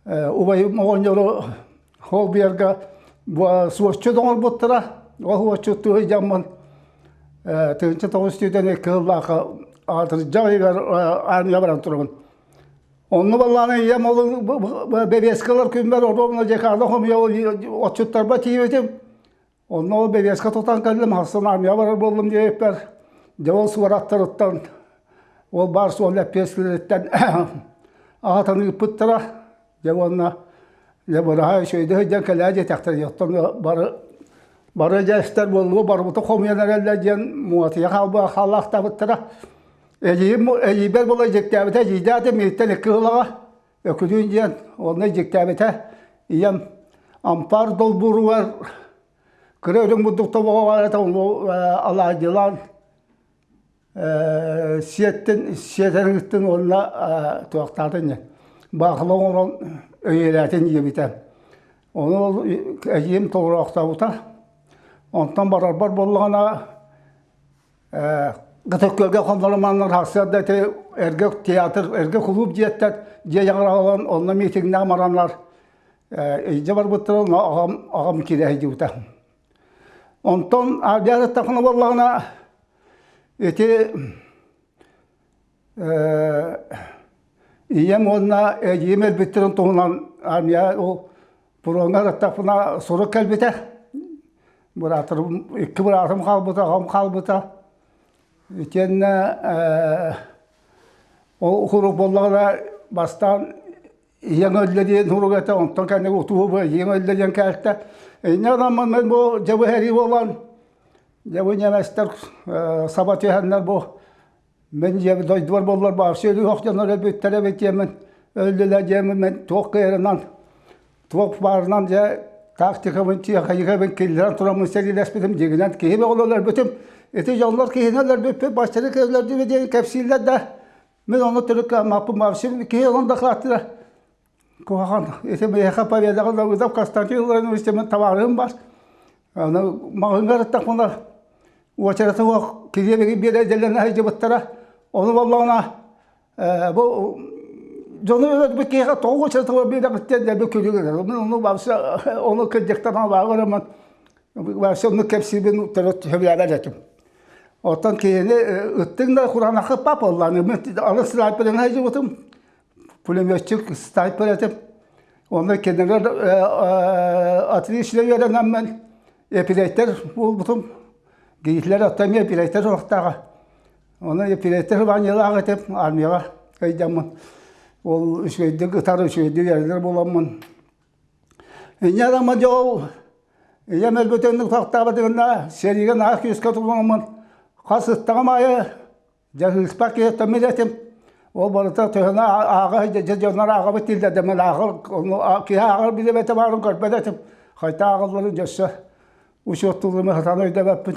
убайым оҕонньору холбуйарга суоччут оҥорбуттара. Ол суоччуттуу сылдьаммын 1902 сыллаахха атырдьах ыйыгар армия баран турабын. Онно баллаана ийэм ол бэбиэскэлэр күммэр оруобуна декада хомуйа отчуттарба тиийбитим. Онно ол бэбиэскэ тутан кэллим, хассан армия барар буоллум диэбиппэр, дьэ ол суораттарыттан, ол баар суол лэппиэскэлэриттэн аҕатан ыыппыттара. Дьэ уонна дьэ быраһа үчүгэйдик сылдьан кэлээ диэтэхтэрэ. Оттон бары бары дьэстэр буоллугу барыбыты хомуйан эрэллэр диэн муҥатыйа хаалбыта хаалаахтаабыттара. Эдьиийим эдьиийбэр буола дьиктээбитэ, эдьиийдээтим миигиттэн икки сылаҕа Өкүлүүн диэн онно дьиктээбитэ. Ийэм ампаар долбууругар кыра үрүҥ бурдук тобоҕо баар этэ, ону алаадьылаан сиэттин сиэтэн ыыттын уонна туохтаатын диэн баахыла оҥорон өйүөлээтин диэбитэ. Ону ол эдьиийим толороохтообута. Онтон барарбар буоллаҕына Ытык-Күөлгэ хонноруманнар сарсыарда ити эргэ театр, эргэ кулууп дьиэттэн дьиэ дьаҕаралан онно миитиҥнээх мараннар илдьэ барбыттара, онно аҕам, аҕам киирэ сылдьыбыта. Онтон Ардиарыттахына буоллаҕына ити ийэм уонна эдьиийим өлбүттэрин туһунан армия ол пуроҥҥа ырыттахпына сурук кэлбитэ. Быраатым, икки быраатым хаалбыта, аҕам хаалбыта. Итиэннэ ол хурук буоллаҕына бастаан ийэҥ өллө диэн хурук этэ, онтон кэнники утуу ийэҥ өллө диэн кээлтэ. Инньэ гынан мен бу дьабы сэрии буолан, дьабы ньэмэстэр саба түһэннэр бу Мин дьиэбит дойдубар буоллар баарсы өлүөх дьоннор өлбүттэр эбит диэммин өллүлэр диэммин мин туох кыайарынан туох баарынан дьэ тактикабын тиэхиньикэбин киллэрэн тураммын сэриилэспитим дьиҥинэн киһи бөҕөнү өлөрбүтүм ити дьоннор киһини өлөрбүппүт бастары өлөрдүбүт диэн кэпсииллэр да мин ону төрүт кыаммаппын вообще киһи онон дакылааттыыра куһаҕан ити миэхэ победаҕа Давыдов Константин Владимирович диэн табаарыһым бар Аны маҕаһыыҥҥа ырыттахпына уочарата суох килиэбиги биэрэ сылдьыбыттара. Ону буоллаҕына бу дьону өлөрбүт киһиэхэ тоҕо уочарата суох биэрэҕит диэн дэлби күлүгүрэр. Мин ону вообще ону кырдьыктан абааҕы бараммын вообще оннук кэпсиирбин төрөт сөбүлээбэт этим. Оттон киһини ыттыҥ да кураанахха папа Мин аны снайперынан сылдьыбытым. Пулеметчик снайпер этим. Онно кинилэр отлично үөрэнэммин эпилейтер буолбутум. Гитлер оттон эмиэ эпилейтер суохтааҕа. Онно эпилейтер званиелаах этим армияҕа кыйдаммын. Ол үчүгэйдик ытар, үчүгэйдик үөрэнэр буоламмын. Инньэ гынан дьэ ол ийэм өлбүтүн утахтаабытыгына сэриигэ наһаа күүскэ тулунаммын хас ыттаҕым аайы Дьэ ыыспар киһиттэн мин этим. Ол барыта төһөнө ааҕа дьэ дьоннор ааҕабыт дииллэр да мин ааҕар киһи ааҕар билибэтэ баарын көрбөт этим. Хайта ааҕалларын дьөссө учуоттуулларын сатаан өйдөбөппүн.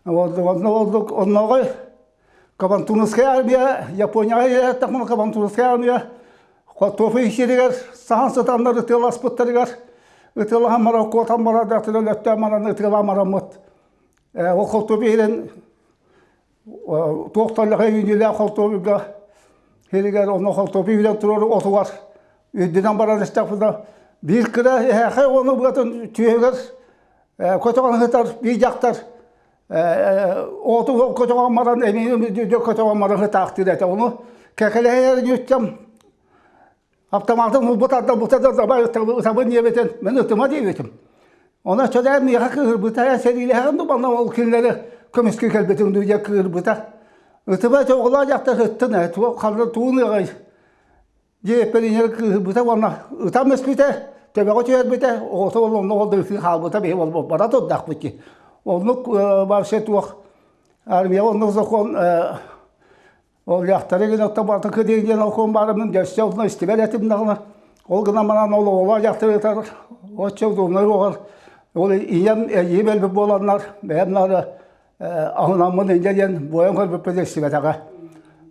Онно болдук онноҕой Кабантунская армия Японияҕа иһэттэхпинэ Кабантунская армия Хотуофый сиригэр саһан сытаннар ытыаласпыттарыгар ытыалаһан баран куотан баран өлөттөөн баран ытыалаан бараммыт ол Хотуофый иһирэн Туох таллаха үүнүүлээх холтуобуйга сиригэр онно холтуобуй үүнэн турар отугар үрдүнэн баран истэхпинэ биир кыра эһээхэй оҕону быатын түөһүгэр көтөҕөн сытар биир дьахтар оту көтөҕөн баран эмиэ көтөҕөн баран сытаахтыыр этэ ону кэкэлэһэр ньүччэм Автоматын булбут арда бута да давай ытабын диэбитин мен ытыма диэбитим. Она чөдөө миэхэ кыырбыта сэриилэһэҕин ду манна ол кинилэри көмүскүү кэлбитиҥ дуу диэн кыырбыта. Ытыба оҕолоо дьахтар ыттын ээ ханна туун ыаҕай диэппэр кыыһырбыта уонна ытам өспүтэ төбөҕө түһэрбитэ оҕото ол онно ол да ытыы хаалбыта биһи ол бара турдахпыт дии. Оннук вообще туох армия оннук закон Ол дьахтары гына барыта кыдыы диэн окуон баарымын дьөссө онно истибэт этим даҕаны. Ол гынан баран ол оҕолоох дьахтар ытар оччо удобнай уоҕар ол ийэм эйиим өлбүт буоланнар бэйэм нары аһынаммын инньэ диэн буойан көрбүппүн истибэтэҕэ.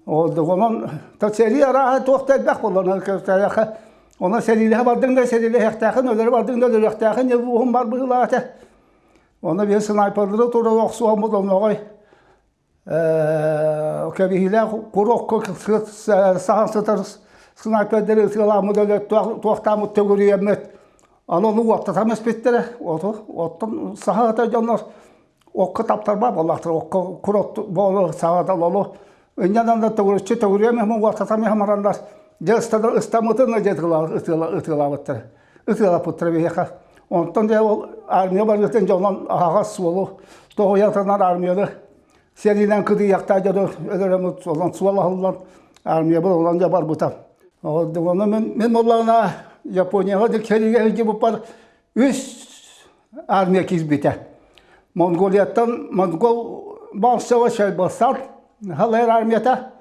Ол онон сэрии арааһа туох да элбэх буолла онон сэриилэһэ бардыҥ да сэриилэһиэхтээхин өлөрө бардыҥ да өлөрүөхтээхин уһун бар быһыылаах этэ. Онно биир снайпердары тура охсуһаммыт онноҕой Кэбиһиилээх курокко саһан сытар снайпердары ытыалааммыт өлө туохтааммыт төгүрүйэммит аны ону уоттатан испиттэрэ оттон саха ата дьоннор окко таптарбат буоллахтара окко курок буолу саҕата олу инньэнэн да төгүрүччү төгүрүйэн иһэн уоттатан иһэн бараннар дьэ ыстаммытын дьэ ытыалаабыттара ытыалаппыттара биһиэхэ онтон дьэ ол армия барыытын дьонон аһаҕас суолу тоһуйатанар армияны сэриинэн кыдыйахтаа дьону өлөрөмүт онон суол аһыллан армиябыт онон дьэ барбыта онно мин мин буоллаҕына Японияҕа сэриигэ сылдьыбыппар үс армия киирбитэ Монголияттан монгол Балсова Шайбасар халайар армията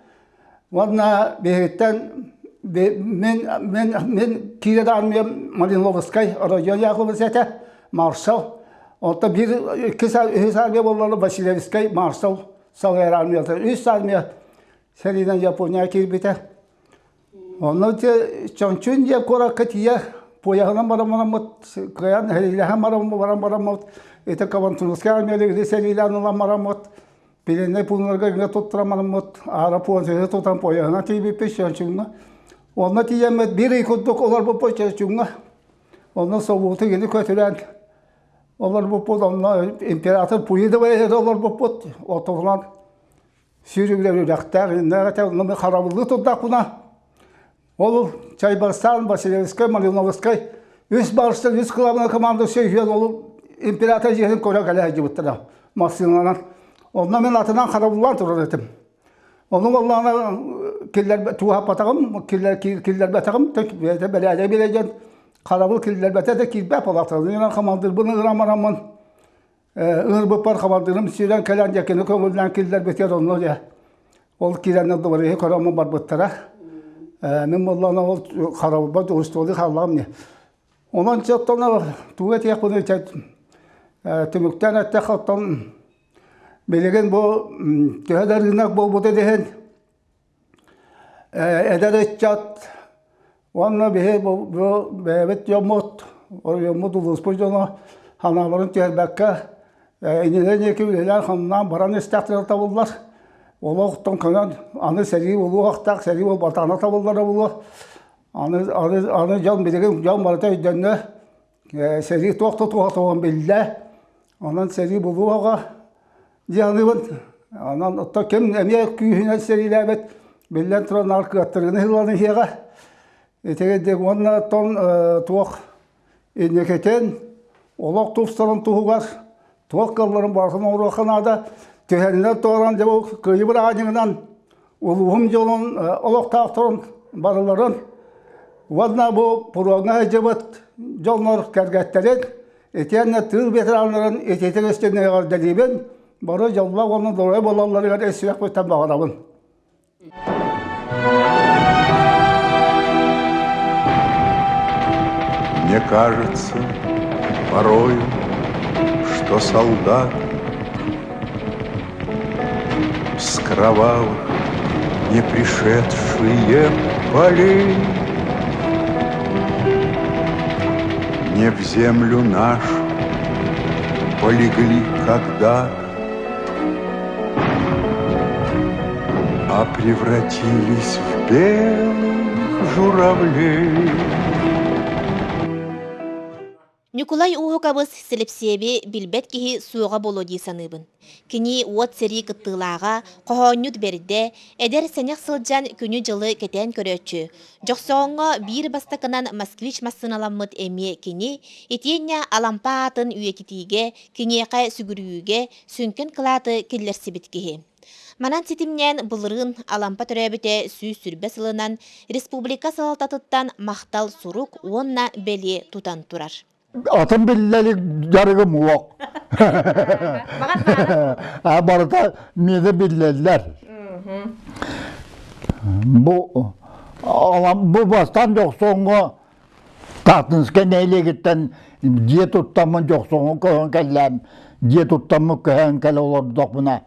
Уонна биһиттэн мен мен мен киирэр армиям Малиновскай Родион Яковлевич этэ, маршал. Онтон биир иккис үһүс армия буоллар Василевскай маршал салайар армията. Үс армия сэриинэн Японияҕа киирбитэ. Онно Чончун диэн куоракка тиийэ поеһынан баран бараммыт, кыайан сэриилэһэн баран баран бараммыт, ити Кавантунскай армияны сэриилээн ылан бараммыт, Пленнэй пууннарга гына туттаран бараммыт, аара пуонсуйа тутан поеһынан тиийбиппит Чөнчүҥҥэ. Онно тиийэммит биир ый курдук олорбуппут Чөнчүҥҥэ. Онно собуоту гини көтүрэн олорбуппут, онно император Пуидовай олорбуппут. Отуһунан сүүрүгүлэр үрэхтээх, иннэ онно харабыллыы турдахпына, Ол Чайбарстан, Василевскай, Малиновскай үс барстан үс кылаабына команда сөйүөн ол император дьиэтин көрө кэлэ сылдьыбыттара массыыналанан. Онно мин атынан харабыллаан турар этим. Ону буоллаҕына киллэр тууһаппатаҕым, киллэрбэтэҕим, бэйэтэ бэрээдэги билэ харабыл киллэрбэтэ да киирбэт буолаахтара. Хамандыырбын ыҥыран бараммын ыҥырбыппар хамандыырым сүүрэн кэлэн дьэ кини көҥүллээн киллэрбитигэр онно дьэ ол киирэннэр дыбарыһы көрөн барбыттара. Мин буоллаҕына ол харабылбар устуолу хааллаҕым дии. Онон оттон тугу этиэхпиний түмүктээн эттэххэ оттон билигин бу төһө да рынок буолбута иһин эдэр ыччат уонна биһи бу бэйэбит дьоммут оройуоммут улууспут дьоно санааларын түһэрбэккэ иннилэрин диэки үлэлээн-хамнаан баран истэхтэринэ табыллар. Олохтон көнөн аны сэрии буолуохтаах, сэрии буолбатаҕына табыллара буолуо. Аны, аны, аны дьон билигин дьон барыта өйдөннө. Сэрии туох да туоха туоҕун биллэ. Онон сэрии булуоҕа дии саныыбын. Онон оттон ким эмиэ күүһүнэн сэриилээбит, биллэн туран наар кыаттарыыны ылан иһиэҕэ. Итигирдик уонна оттон туох инникитин олох тупсарын туһугар туох кыалларын барытын оҥоруохха наада. Түһэнинэн туоран дьэ бу кыайыы бырааһынньыгынан улууһум дьонун олохтоохторун барыларын уонна бу пуруоҥҥа сылдьыбыт дьоннор кэргэттэрин итиэннэ тыыл ветераннарын итиитик истиҥник эҕэрдэлиибин, бары дьоллоох уонна доруобай буолалларыгар ис сүрэхпиттэн баҕарабын. Мне кажется порою, что солдат С кровавых не пришедшие полей Не в землю нашу полегли когда-то, А превратились в белых журавлей. Ньукулай Уоһукабыс Силипсиэби билбэт киһи суоҕа буолуо дии саныыбын. Кини уот сэрии кыттыылааҕа, хоһоонньут бэрдэ, эдэр сэнэх сылдьан күнү-дьылы кэтээн көрөөччү. Дьохсоҕоҥҥо биир бастакынан «Москвич» массыыналаммыт эмиэ кини, итиэннэ Алампа аатын үйэтитиигэ, киниэхэ сүгүрүйүүгэ сүҥкэн кылааты киллэрсибит киһи. Манан ситимнээн былырыын Алампа төрөөбүтэ 120 сылынан республика салалтатыттан махтал сурук уонна бэлиэ тутан турар. Атын биллэлик дьарыгым уох. Барыта миэнэ биллэллэр. Бу бу бастаан дьохсоҥҥо Таатынскай нэһилиэгиттэн дьиэ туттаммын Дьохсоҥҥо көһөн кэллэм. Дьиэ туттаммын көһөн кэлэ олордохпуна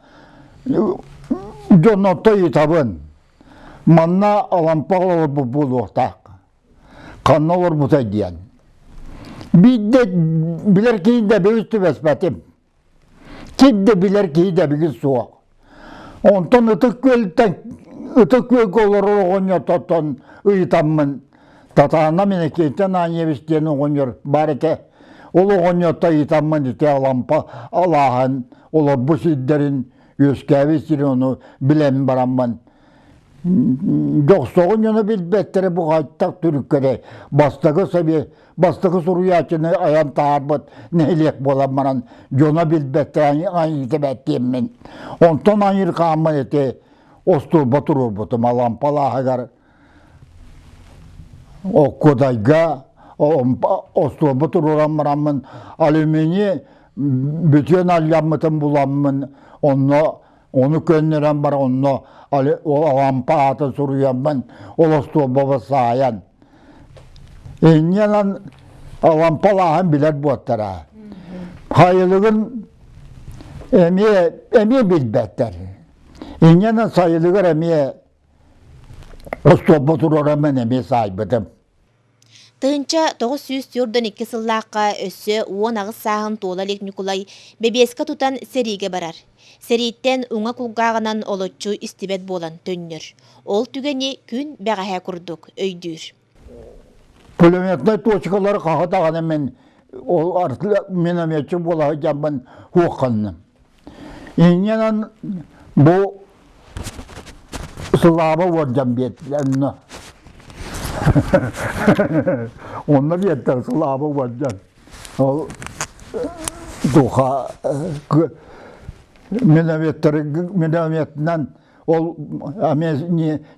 дьоннортон ыйытабын. Манна Алампа олорбут буолуохтаах. Ханна олорбутай диэн. Биирдэ билэр киһи да бэйис түбэспэтим. Ким да билэр киһи да билин суох. Онтон Ытык Күөлтэн Ытык Күөлгэ олорор оҕонньортон ыйытаммын Татаана Минекейтен Аньевич диэн оҕонньор баар этэ. Ол оҕонньортон ыйытаммын ити Алампа алааһын олорбут сирдэрин үөскээбит сирин ону билэн бараммын Дьохсоҕун дьоно билбэттэрэ бу хайтах түрүккэрэ бастакы совет бастакы суруйааччыны айан таһаарбыт нэһилиэк буолан баран дьоно билбэттэрэ айыыта бэттиэммин. Онтон айыырхааммын ити остуолба туруорбутум Алампа алааһыгар Оккудайга остуолба туруоран бараммын алюминий бүтүөн алльаммытын буламмын онно Ону көннөрөн бар онно Алампа аатын суруйаммын ол остуолбаба саайан. Инньэнэн Алампа алааһын билэр буоттара. Хайылыгын эмиэ эмиэ билбэттэр. Инньэнэн сайылыгар эмиэ остуолба туруораммын эмиэ саайбытым. 1942 сыллаахха өссө 18 сааһын туола илик Ньукулай бэбиэскэ тутан сэриигэ барар. Сэрииттэн уҥа кулгааҕынан олоччу истибэт буолан төннөр. Ол түгэни күн бэҕэһээ курдук өйдүүр. Пулеметнай точкалары хаһа даҕаны мин ол минометчик буола сылдьаммын хуохханным. Инньэнэн бу Слава уордьан биэрдилэр Онно биэрдэр Слава уордьан. Ол Туха минометтары минометынан ол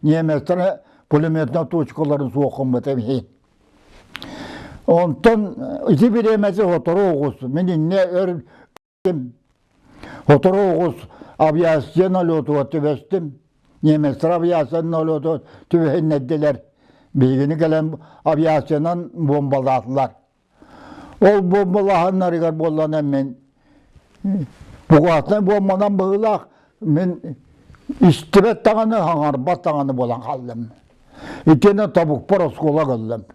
немецтер пулеметна точкаларын суоххуммут эбиһин. Онтон ити бириэмэти сотору оҕус мин инне өр Сотору оҕус авиация налетугар түбэстим. Немецтэр авиация налетугар түбэһиннэрдилэр. Биһигини кэлэн авиациянан бомбалаатылар. Ол бомбалааһыннарыгар буоллана мин бугаатынан бомбанан быһыылаах мин истибэт даҕаны, хаҥарбат даҕаны буолан хааллым. Итиэннэ тобукпар оскуола кэллим.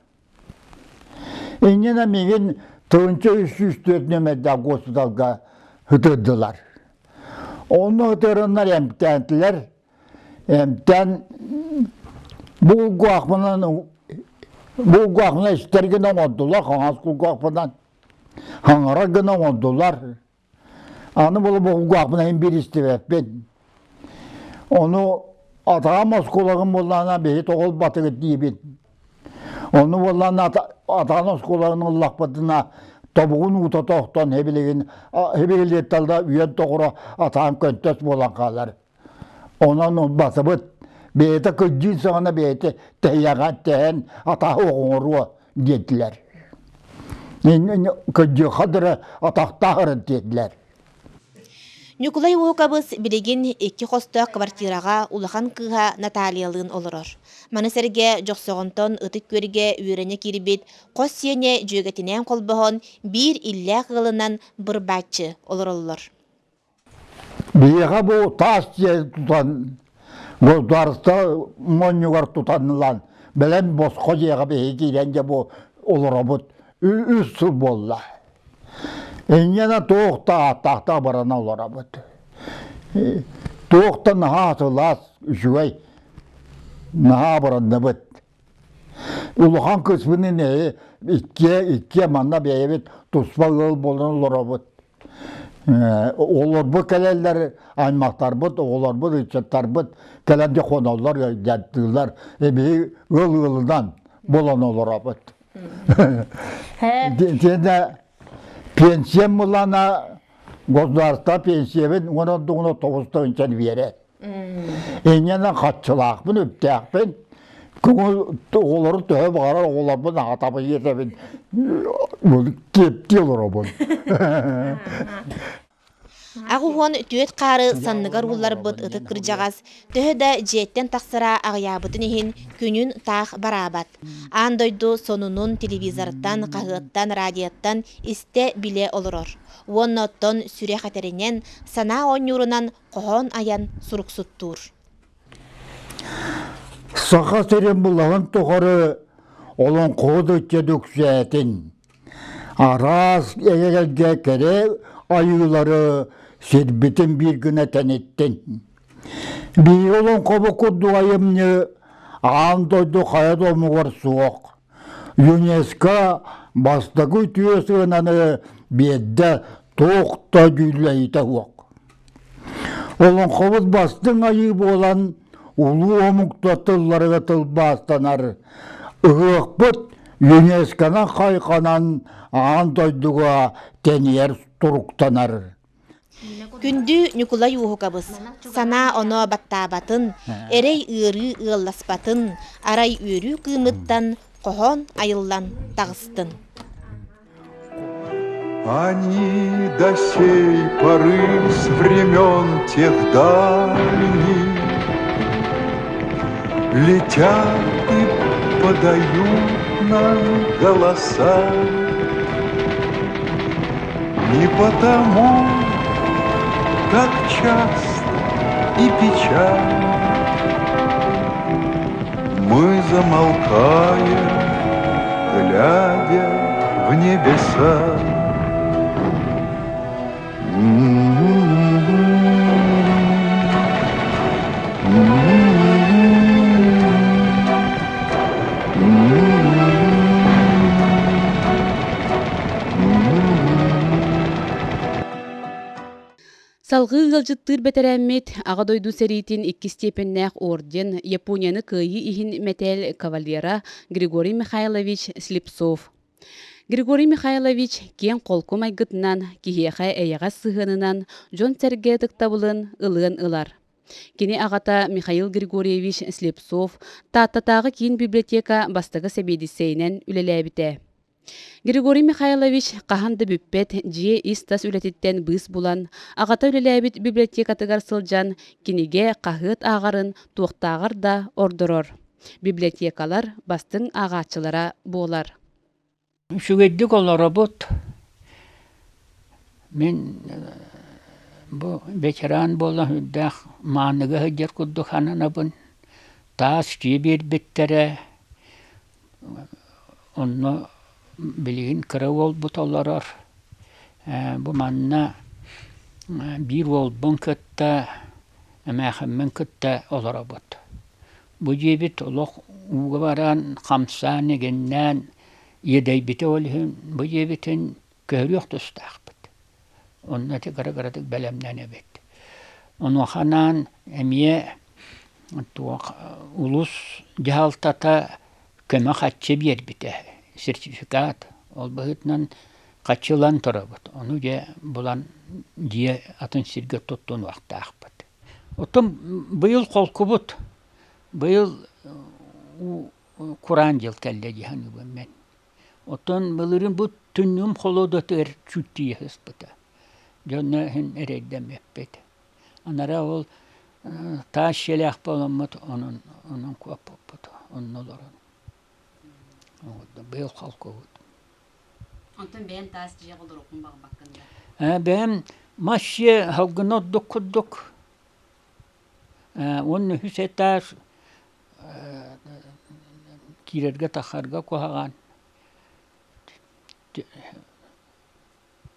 Инньэнэ миигин 1304 нүөмэрдээх госпиталга ытырдылар. Онно ытырыннар эмтээтилэр. Эмтээн булгуахпынан булгуахпынан истэр гына оҥордулар, хаҥас кулгаахпынан хаҥарар гына оҥордулар. Аны була булгуахпынан иһин биир истибэппин. Ону атаҕым оскуолагым буоллаҕына биһи тоҕулбатыгыт диибин. Ону буоллаҕына атаҕын оскуолатын ыллахпытына тобугун уута тохтон һэбилигин һэбилитталда үйэн тоҕура атаҕын көнтөс буолан хаалар. Онон ылбатыбыт. Бэйэтэ кырдьыын саҕана бэйэтэ тэһийэҕэ тэһэн атаһы оҥоруо диэтилэр. Кырдьыахха дылы атахтаах диэтилэр. Ньукулай Уһукабыс билигин икки хостоох квартираҕа улахан кыыһа Натальялыын олорор. Маны сэргэ Дьохсоҕонтон Ытык Күөлгэ үөрэнэ киирбит хос сиэнэ дьүөгэтинээн холбоһон биир иллээх ыалынан бырбааччы олороллор. Биһиэхэ бу таас дьиэ тутан государство монньугар тутанылан бэлэм босхо дьиэҕэ биһиги киирэн дьэ бу олоробут үс сыл буолла. Инньэнэ туох да ааттаахтаах баран олоробут. Туох да наһаа сылаас, үчүгэй наһаа баранныбыт. Улахан кыыспын иккиэ, иккиэ манна бэйэбит туспа ыал буолан олоробут. Оҕолорбут кэлэллэр, аймахтарбыт, оҕолорбут, ыччаттарбыт кэлэн дьэ хоноллор, дьаттыыллар. Биһи ыал ыалынан буолан олоробут. Итиэннэ пенсиям булана государство пенсиябын уон ордугуна тоҕус тыһыынчаны биэрэр. Инньэнэн хаччылаахпын, үптээхпин, көҥүл оҕолору төһө баҕарар оҕолорбун аҕатабын иэтэбин, киэптии олоробун. Аҕуһуон түөрт хаары санныгар уулларбыт ытык кырдьаҕас төһө да дьиэттэн тахсара аҕыйаабытын иһин күнүн таах бараабат. Аан дойду сонунун телевизортан, хаһыаттан, радиоттан истэ-билэ олорор. Уонна оттон сүрэх этэринэн, санаа оонньуурунан хоһоон айан суруксуттуур. Саха сирин булаһын тухары олоҥхоһут ыччат үксээтин. Араас эгэлгэ кэрэ айыылары сирбитин биир гына тэниттин. Биһиги олоҥхобут курдук айымньы аан дойду хайа да омугар суох. ЮНЕСКО бастакы үтүө сыананы биэрдэ туох да дьүүллэһиитэ суох. Олоҥхобут бастыҥ айыы буолан улуу омукта тылларыгар тылбаастанар. Ыһыахпыт ЮНЕСКОнан хайҕанан аан дойдуга тэнийэр туруктанар. Күндү Ньукулай Уоһукабыс, санаа-оноо баттаабатын, эрэй ыарыы ыалласпатын, арай үөрүү кыымыттан хоһоон айыллан таҕыстын. Они до сей поры с времен тех дальних Летят и подают нам голоса. Не потому так часто и печально Мы замолкаем, глядя в небеса. Салгыы ыалдьыттыыр бэтэрээммит Аҕа дойду сэриитин иккис степеннээх орден Японияны кыайыы иһин мэтээл кавалера Григорий Михайлович Слепцов. Григорий Михайлович киэҥ холку майгытынан, киһиэхэ эйэҕэс сыһыанынан дьон-сэргэ ытыктабылын ылыан ылар. Кини аҕата Михаил Григорьевич Слепцов Тааттатааҕы киин библиотека бастакы сэбиэдиссэйинэн үлэлээбитэ. Григорий Михайлович хаһан да бүппэт дьиэ ис-тас үлэтиттэн быыс булан, аҕата үлэлээбит библиотекатыгар сылдьан кинигэ, хаһыат ааҕарын туохтааҕар да ордорор. Библиотекалар бастыҥ ааҕааччылара буолар. Үчүгэйдик олоробут. Мин бу ветеран буолан үрдээх мааныга сылдьар курдук сананабын. Таас дьиэ биэрбиттэрэ. Онно билигин кыра уолбут олорор. Бу манна биир уолбун кытта, эмээхиммин кытта олоробут. Бу дьиэбит олох ууга баран, хамсаан, игиннээн иэдэйбитэ ол иһин бу дьиэбитин көһөрүөх тустаахпыт. Онно ити кыра-кыратык бэлэмнэнэбит. Онуоха анаан эмиэ туох улуус дьаһалтата көмө хаччы биэрбитэ, сертификат. Ол быһыытынан хаччы ылан турабыт. Ону дьэ булан дьиэ атын сиргэ туттунуохтаахпыт. Оттон быйыл холкубут. Быйыл кураан дьыл кэллэ дии саныыбын мин. Оттон былырыын бу түннүгүм холуодатыгар чүүттүйэ сыспыта. Дьонно иһин эрэйдэммиппит. Анараа ол таас дьиэлээх буоламмыт онон онон куоппуппут онно олорон. Быйыл холкубут. Онтон бэйэм таас дьиэҕэ олоруохпун баҕарбаккын да? Бэйэм мас дьиэ салгына ордук курдук. Уонна үһүс этаж киирэргэ-тахсарга куһаҕан.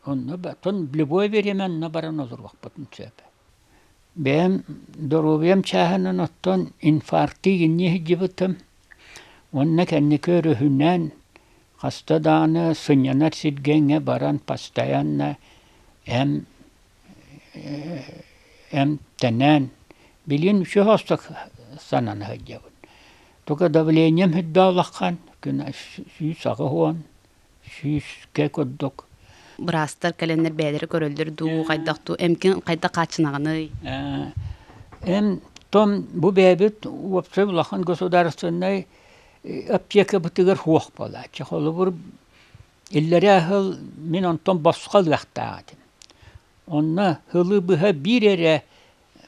Онно тон любое время онно баран олоруохпутун сөп. Бэйэм доруобуйам чааһынан оттон инфаркты инньэ сылдьыбытым. Уонна кэнники өрүһүнэн хаста даҕаны сынньанар сиргэ баран постоянно эм эмтэнэн билигин үчүгэй остук санана сылдьабын. Только давлением үрдэ улахан, күн 180, сүүскэ курдук. Быраастар кэлэннэр бэйэлэрэ көрөллөр дуу, хайдах дуу, эмкин хайдах хааччынаҕыный? Эм том бу бэйэбит уопсай улахан государственнай аптекабытыгар суох буолааччы. Холобур, иллэрээ сыл мин онтон босхо ылыахтаах этим. Онно сылы быһа биир эрэ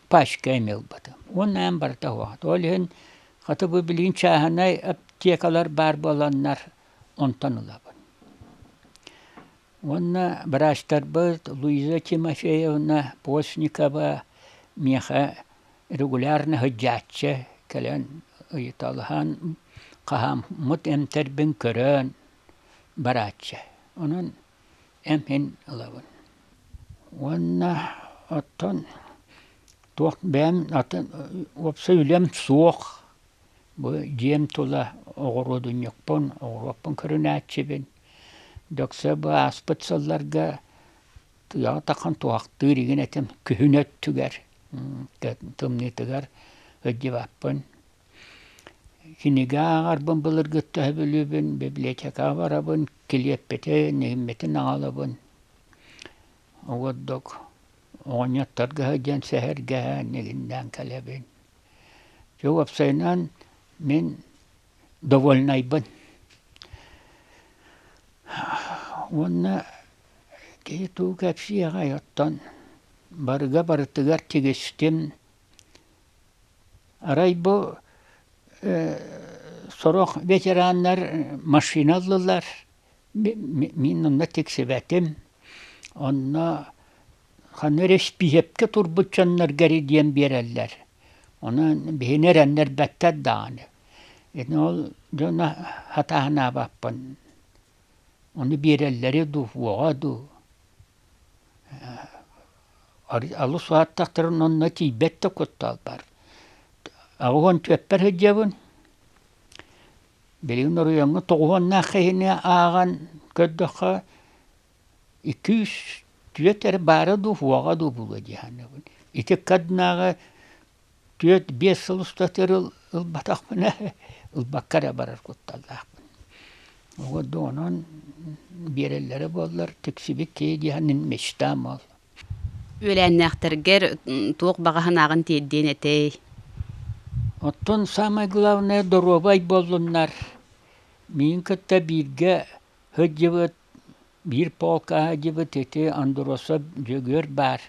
пачка эми ылбатым. Уонна эн барыта суох. Ол иһин хата бу билигин чааһынай аптекалар баар буоланнар онтон ылабын. Уонна быраастарбыт Луиза Тимофеевна Постникова миэхэ регулярно сылдьааччы кэлэн ыйыталаһан, хаһааммыт эмтэрбин көрөн барааччы. Онон эмпин ылабын. Уонна оттон туох бэйэм атын уопсай үлэм суох. Бу дьиэм тула оҕуруодунньукпун, оҕуруоппун көрүнээччибин. Дөксө бу ааспыт сылларга тыаҕа таххан туһахтыыр игин этим күһүн өттүгэр тымныытыгар сылдьыбаппын. Кинигэ ааҕарбын былыргыттан сөбүлүүбүн, библиотекаҕа барабын, килиэппитин, иһиммитин аҕалабын. Оҕордук оҕонньотторго сылдьан сэһэргэһэн, игиннээн кэлэбин. Дьэ уопсайынан мин довольнайбын. Уонна киһи тугу кэпсиэҕэй оттон барыга барытыгар тигистим. Арай бу сорох ветераннар машина ыллылар, мин онно тиксибэтим. Онно Ханна эрэ испииһэккэ турбут дьоннорго эрэ диэн биэрэллэр. Онон биһини эрэннэрбэттэр даҕаны. Ити ол дьоно хатааһынаабаппын. Ону биэрэллэрэ дуу, уоҕа дуу. Алыс улааттахтарына онно тиийбэт да куттал баар. 84 түөппэр сылдьабын. Билигин оройуоҥҥа тоҕуһуоннаах киһини ааҕан көрдөххө, Икки-үс, түөрт эрэ баара дуу, суоҕа дуу буолуо дии саныыбын. Ити ыккардынааҕы түөрт-биэс сыл устатыгар ылбатахпына, ылбакка эрэ барар кутталлаахпын. Оҕо онон биэрэллэрэ буоллар тиксибит киһи диэн мечтам ол. Үөлээннээхтэргэр туох баҕа санааҕын тиэрдиэн этэй? Оттон самое главное доруобай буоллуннар. Миин кытта бииргэ сылдьыбыт, биир полка сылдьыбыт ити Андросов Дьөгүөр баар.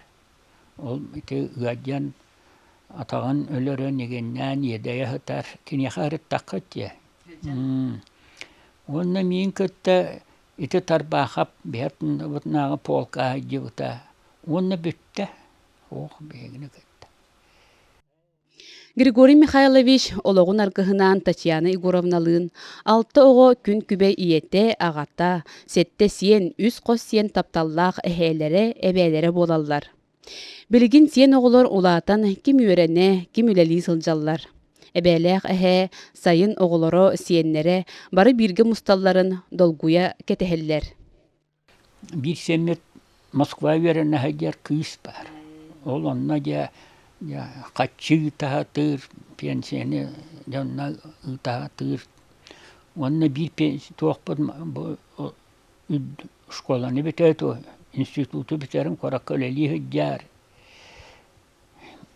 Ол ити ыалдьан атаҕын өлөрөн игиннээн иэдэйэ сытар. Киниэхэ ырыттаххыт дии. Уонна миин кытта ити Тарбаахап биһиги полка сылдьыбыта. Уонна бүттэ. Ох, биһигини кытта. Григорий Михайлович олоҕун аргыһынаан Татьяна Егоровналыын алта оҕо күн күбэй ийэтэ, аҕата, сэттэ сиэн, үс хос сиэн тапталлаах эһээлэрэ, эбээлэрэ буолаллар. Билигин сиэн оҕолор улаатан ким үөрэнэ, ким үлэлии сылдьаллар. Эбээлээх эһээ сайын оҕолоро, сиэннэрэ бары бииргэ мусталларын долгуйа кэтэһэллэр. Биир сиэммит Москва үөрэнэ сылдьар кыыс баар. Ол онно дьэ хаччы ыытаһатыыр, пенсияны дьонно ыытаһатыыр. Уонна биир туохпут бу школаны бүтээт институту бүтэрэн куоракка үлэлии сылдьар.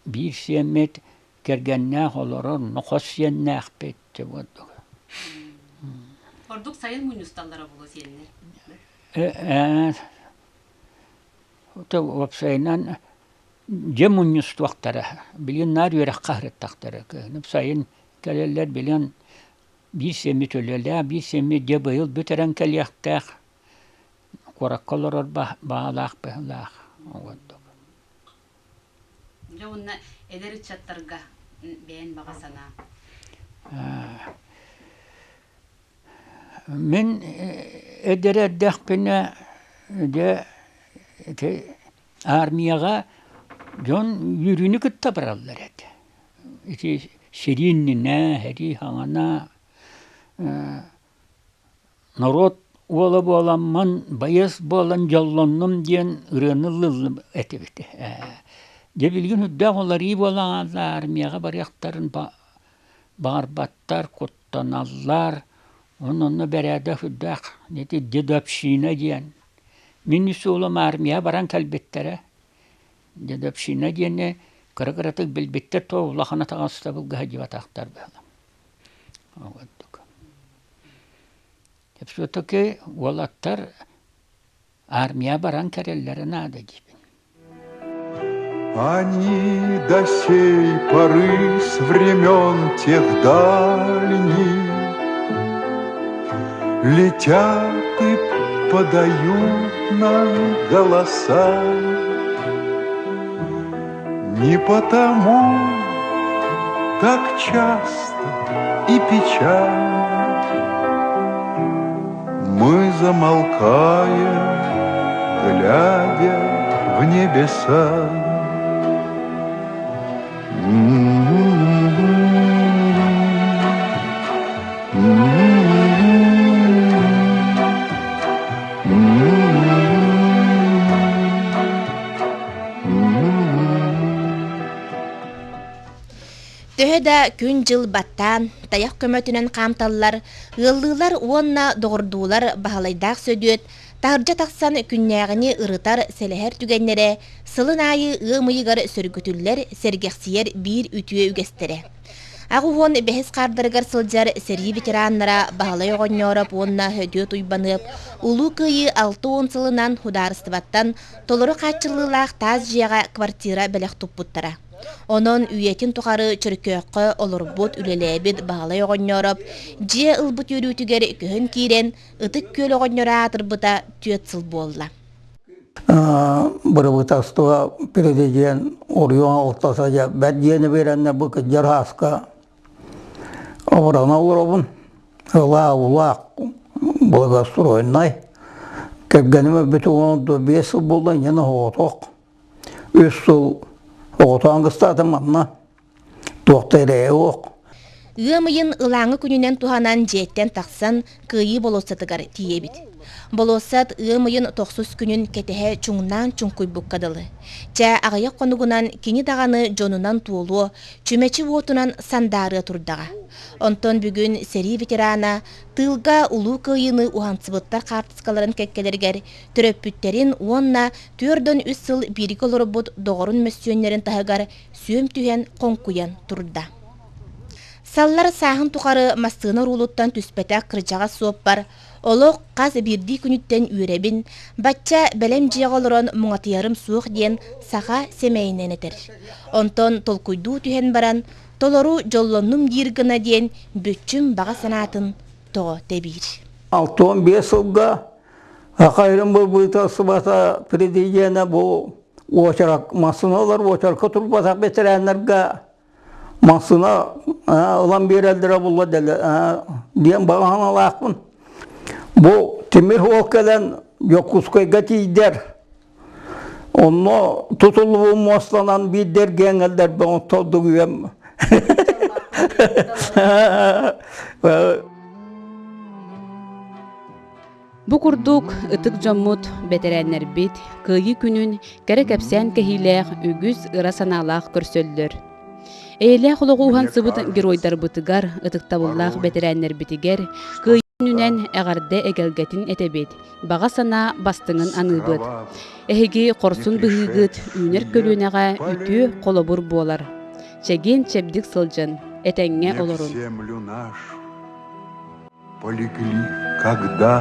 Биир сиэммит кэргэннээх олорор, нохос сиэннээхпит дьэ курдук. Ордук сайын мунньусталлара буолуо сиэннэр. Ээ, уопсайынан дьэ мунньустуохтара. Билигин наар үөрэххэ сырыттахтара. Кыһын сайын кэлэллэр билигин биир сиэммит үлэлээх, биир сиэммит дьэ быйыл бүтэрэн кэлиэхтээх. Куоракка олорор баҕалаах быһыылаах курдук. Дьэ уонна эдэр ыччаттарга бэйэн баҕа санаа. Мин эдэр эрдэхпинэ дьэ ити армияҕа дьон үөрүүнү кытта бараллар этэ. Ити сэрии иннинэ, сэрии саҕана Норуот уола буоламмын, байыас буолан дьоллоннум диэн ырыаны ыллыыллым этибит. Дьэ билигин үрдээх уларыы буолан армияҕа барыахтарын баҕарбаттар, куттаналлар. Онон онно бэрээдэк үрдээх ити дедовщина диэн. Мин үс уолум армияҕа баран кэлбиттэрэ. Дедовщина диэни кыра-кыратык билбиттэр то улахан атаҕастабылга сылдьыбатахтар быһыылаах. Все-таки уолаттар армия баран кэлэллэрэ наада диибин. Они до сей поры с времен тех дальних Летят и подают нам голоса. Не потому так часто и печально Мы замолкаем, глядя в небеса. Төһө да күн-дьыл баттаан, тайах көмөтүнэн хаамталлар, ыаллыылар уонна доҕордуулар Баһылайдаах Сөдүөт таһырдьа тахсан күннээҕини ырытар, сэлэһэр түгэннэрэ сылын аайы ыам ыйыгар сөргүтүллэр, сэргэхсийэр биир үтүө үгэстэрэ. Аҕыс уон бэһис хаардарыгар сылдьар сэрии ветераннара Баһылай Оҕонньоороп уонна Сөдүөт Уйбаныап Улуу Кыайыы 60 сылынан судаарыстыбаттан толору хааччыллыылаах таас дьиэҕэ квартира бэлэх туппуттара. Онон үйэтин тухары Чөркөөххө олорбут, үлэлээбит Баһылай Оҕонньоороп дьиэ ылбыт үөрүүтүгэр көһөн киирэн, Ытык Күөл оҕонньоро аатырбыта түөрт сыл буолла. Бырабыыталыстыба президент Орйуон ортото дьэ бэрт диэни биэрэннэр бу кырдьар ааска оборона олоробун. Ылаа улаах благоустроеннай. Кэргэним өлбүтэ 15 сыл буолла, инньэ оҕотох. Үс сыл оҕотоон кыстаатым манна. Туох да эрэйэ суох. Ыам ыйын ылааҥы күнүнэн туһанан дьиэттэн тахсан Кыайыы болуоссатыгар тиийэбит. Болуоссат ыам ыйын тохсус күнүн кэтэһэ чуҥнаан чуҥкуйбукка дылы. Чэ, аҕыйах хонугунан кини даҕаны дьонунан туолуо, чүмэчи уотунан сандаарыа турдаҕа. Онтон бүгүн сэрии ветерана тыылга Улуу Кыайыыны уһансыбыттар хаартыскаларын кэккэлэригэр төрөппүттэрин уонна 43 сыл бииргэ олорбут доҕорун мөссүөннэрин таһыгар сүөм түһэн хоҥкуйан турда. Саллар сааһын тухары массыына уруулуттан түспэтэх кырдьаҕас суоппар олох хас биирдии күнүттэн үөрэбин, бачча бэлэм дьиэҕэ олорон муҥатыйарым суох диэн саха сэмэйинэн этэр. Онтон толкуйдуу түһэн баран, толору дьоллоннум диир гына диэн бүччүм баҕа санаатын тоҕо тэбиир. 65 сылга Акайрын бырабыыталыстыбата президенэ бу уочарак массыыналар уочарка турбатах бэтэрээннэргэ массыына ылан биэрэллэрэ булла диэн баҕа санаалаахпын. Бу тимир суол кэлэн Дьокуускайга тиийдэр. Онно тутуллубут муостанан биирдэ эргиэҥэллэрбин оттолдук үйэм. Бу курдук ытык дьоммут, бэтэрээннэрбит Кыайыы күнүн кэрэ кэпсээн кэһиилээх үгүс ыра санаалаах көрсөллөр. Эйэлээх олоҕу уһансыбыт геройдарбытыгар, ытыктабыллаах бэтэрээннэрбитигэр Кыайыы күнүнэн эҕэрдэ эгэлгэтин этэбит, баҕа санаа бастыҥын аныыбыт. Эһиги хорсун быһыыгыт үүнэр көлүөнэҕэ үтүө холобур буолар. Чэгиэн-чэбдик сылдьын, этэҥҥэ олорун. Полегли когда-то,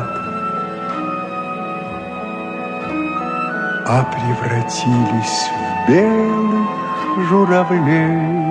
А превратились в белых журавлей.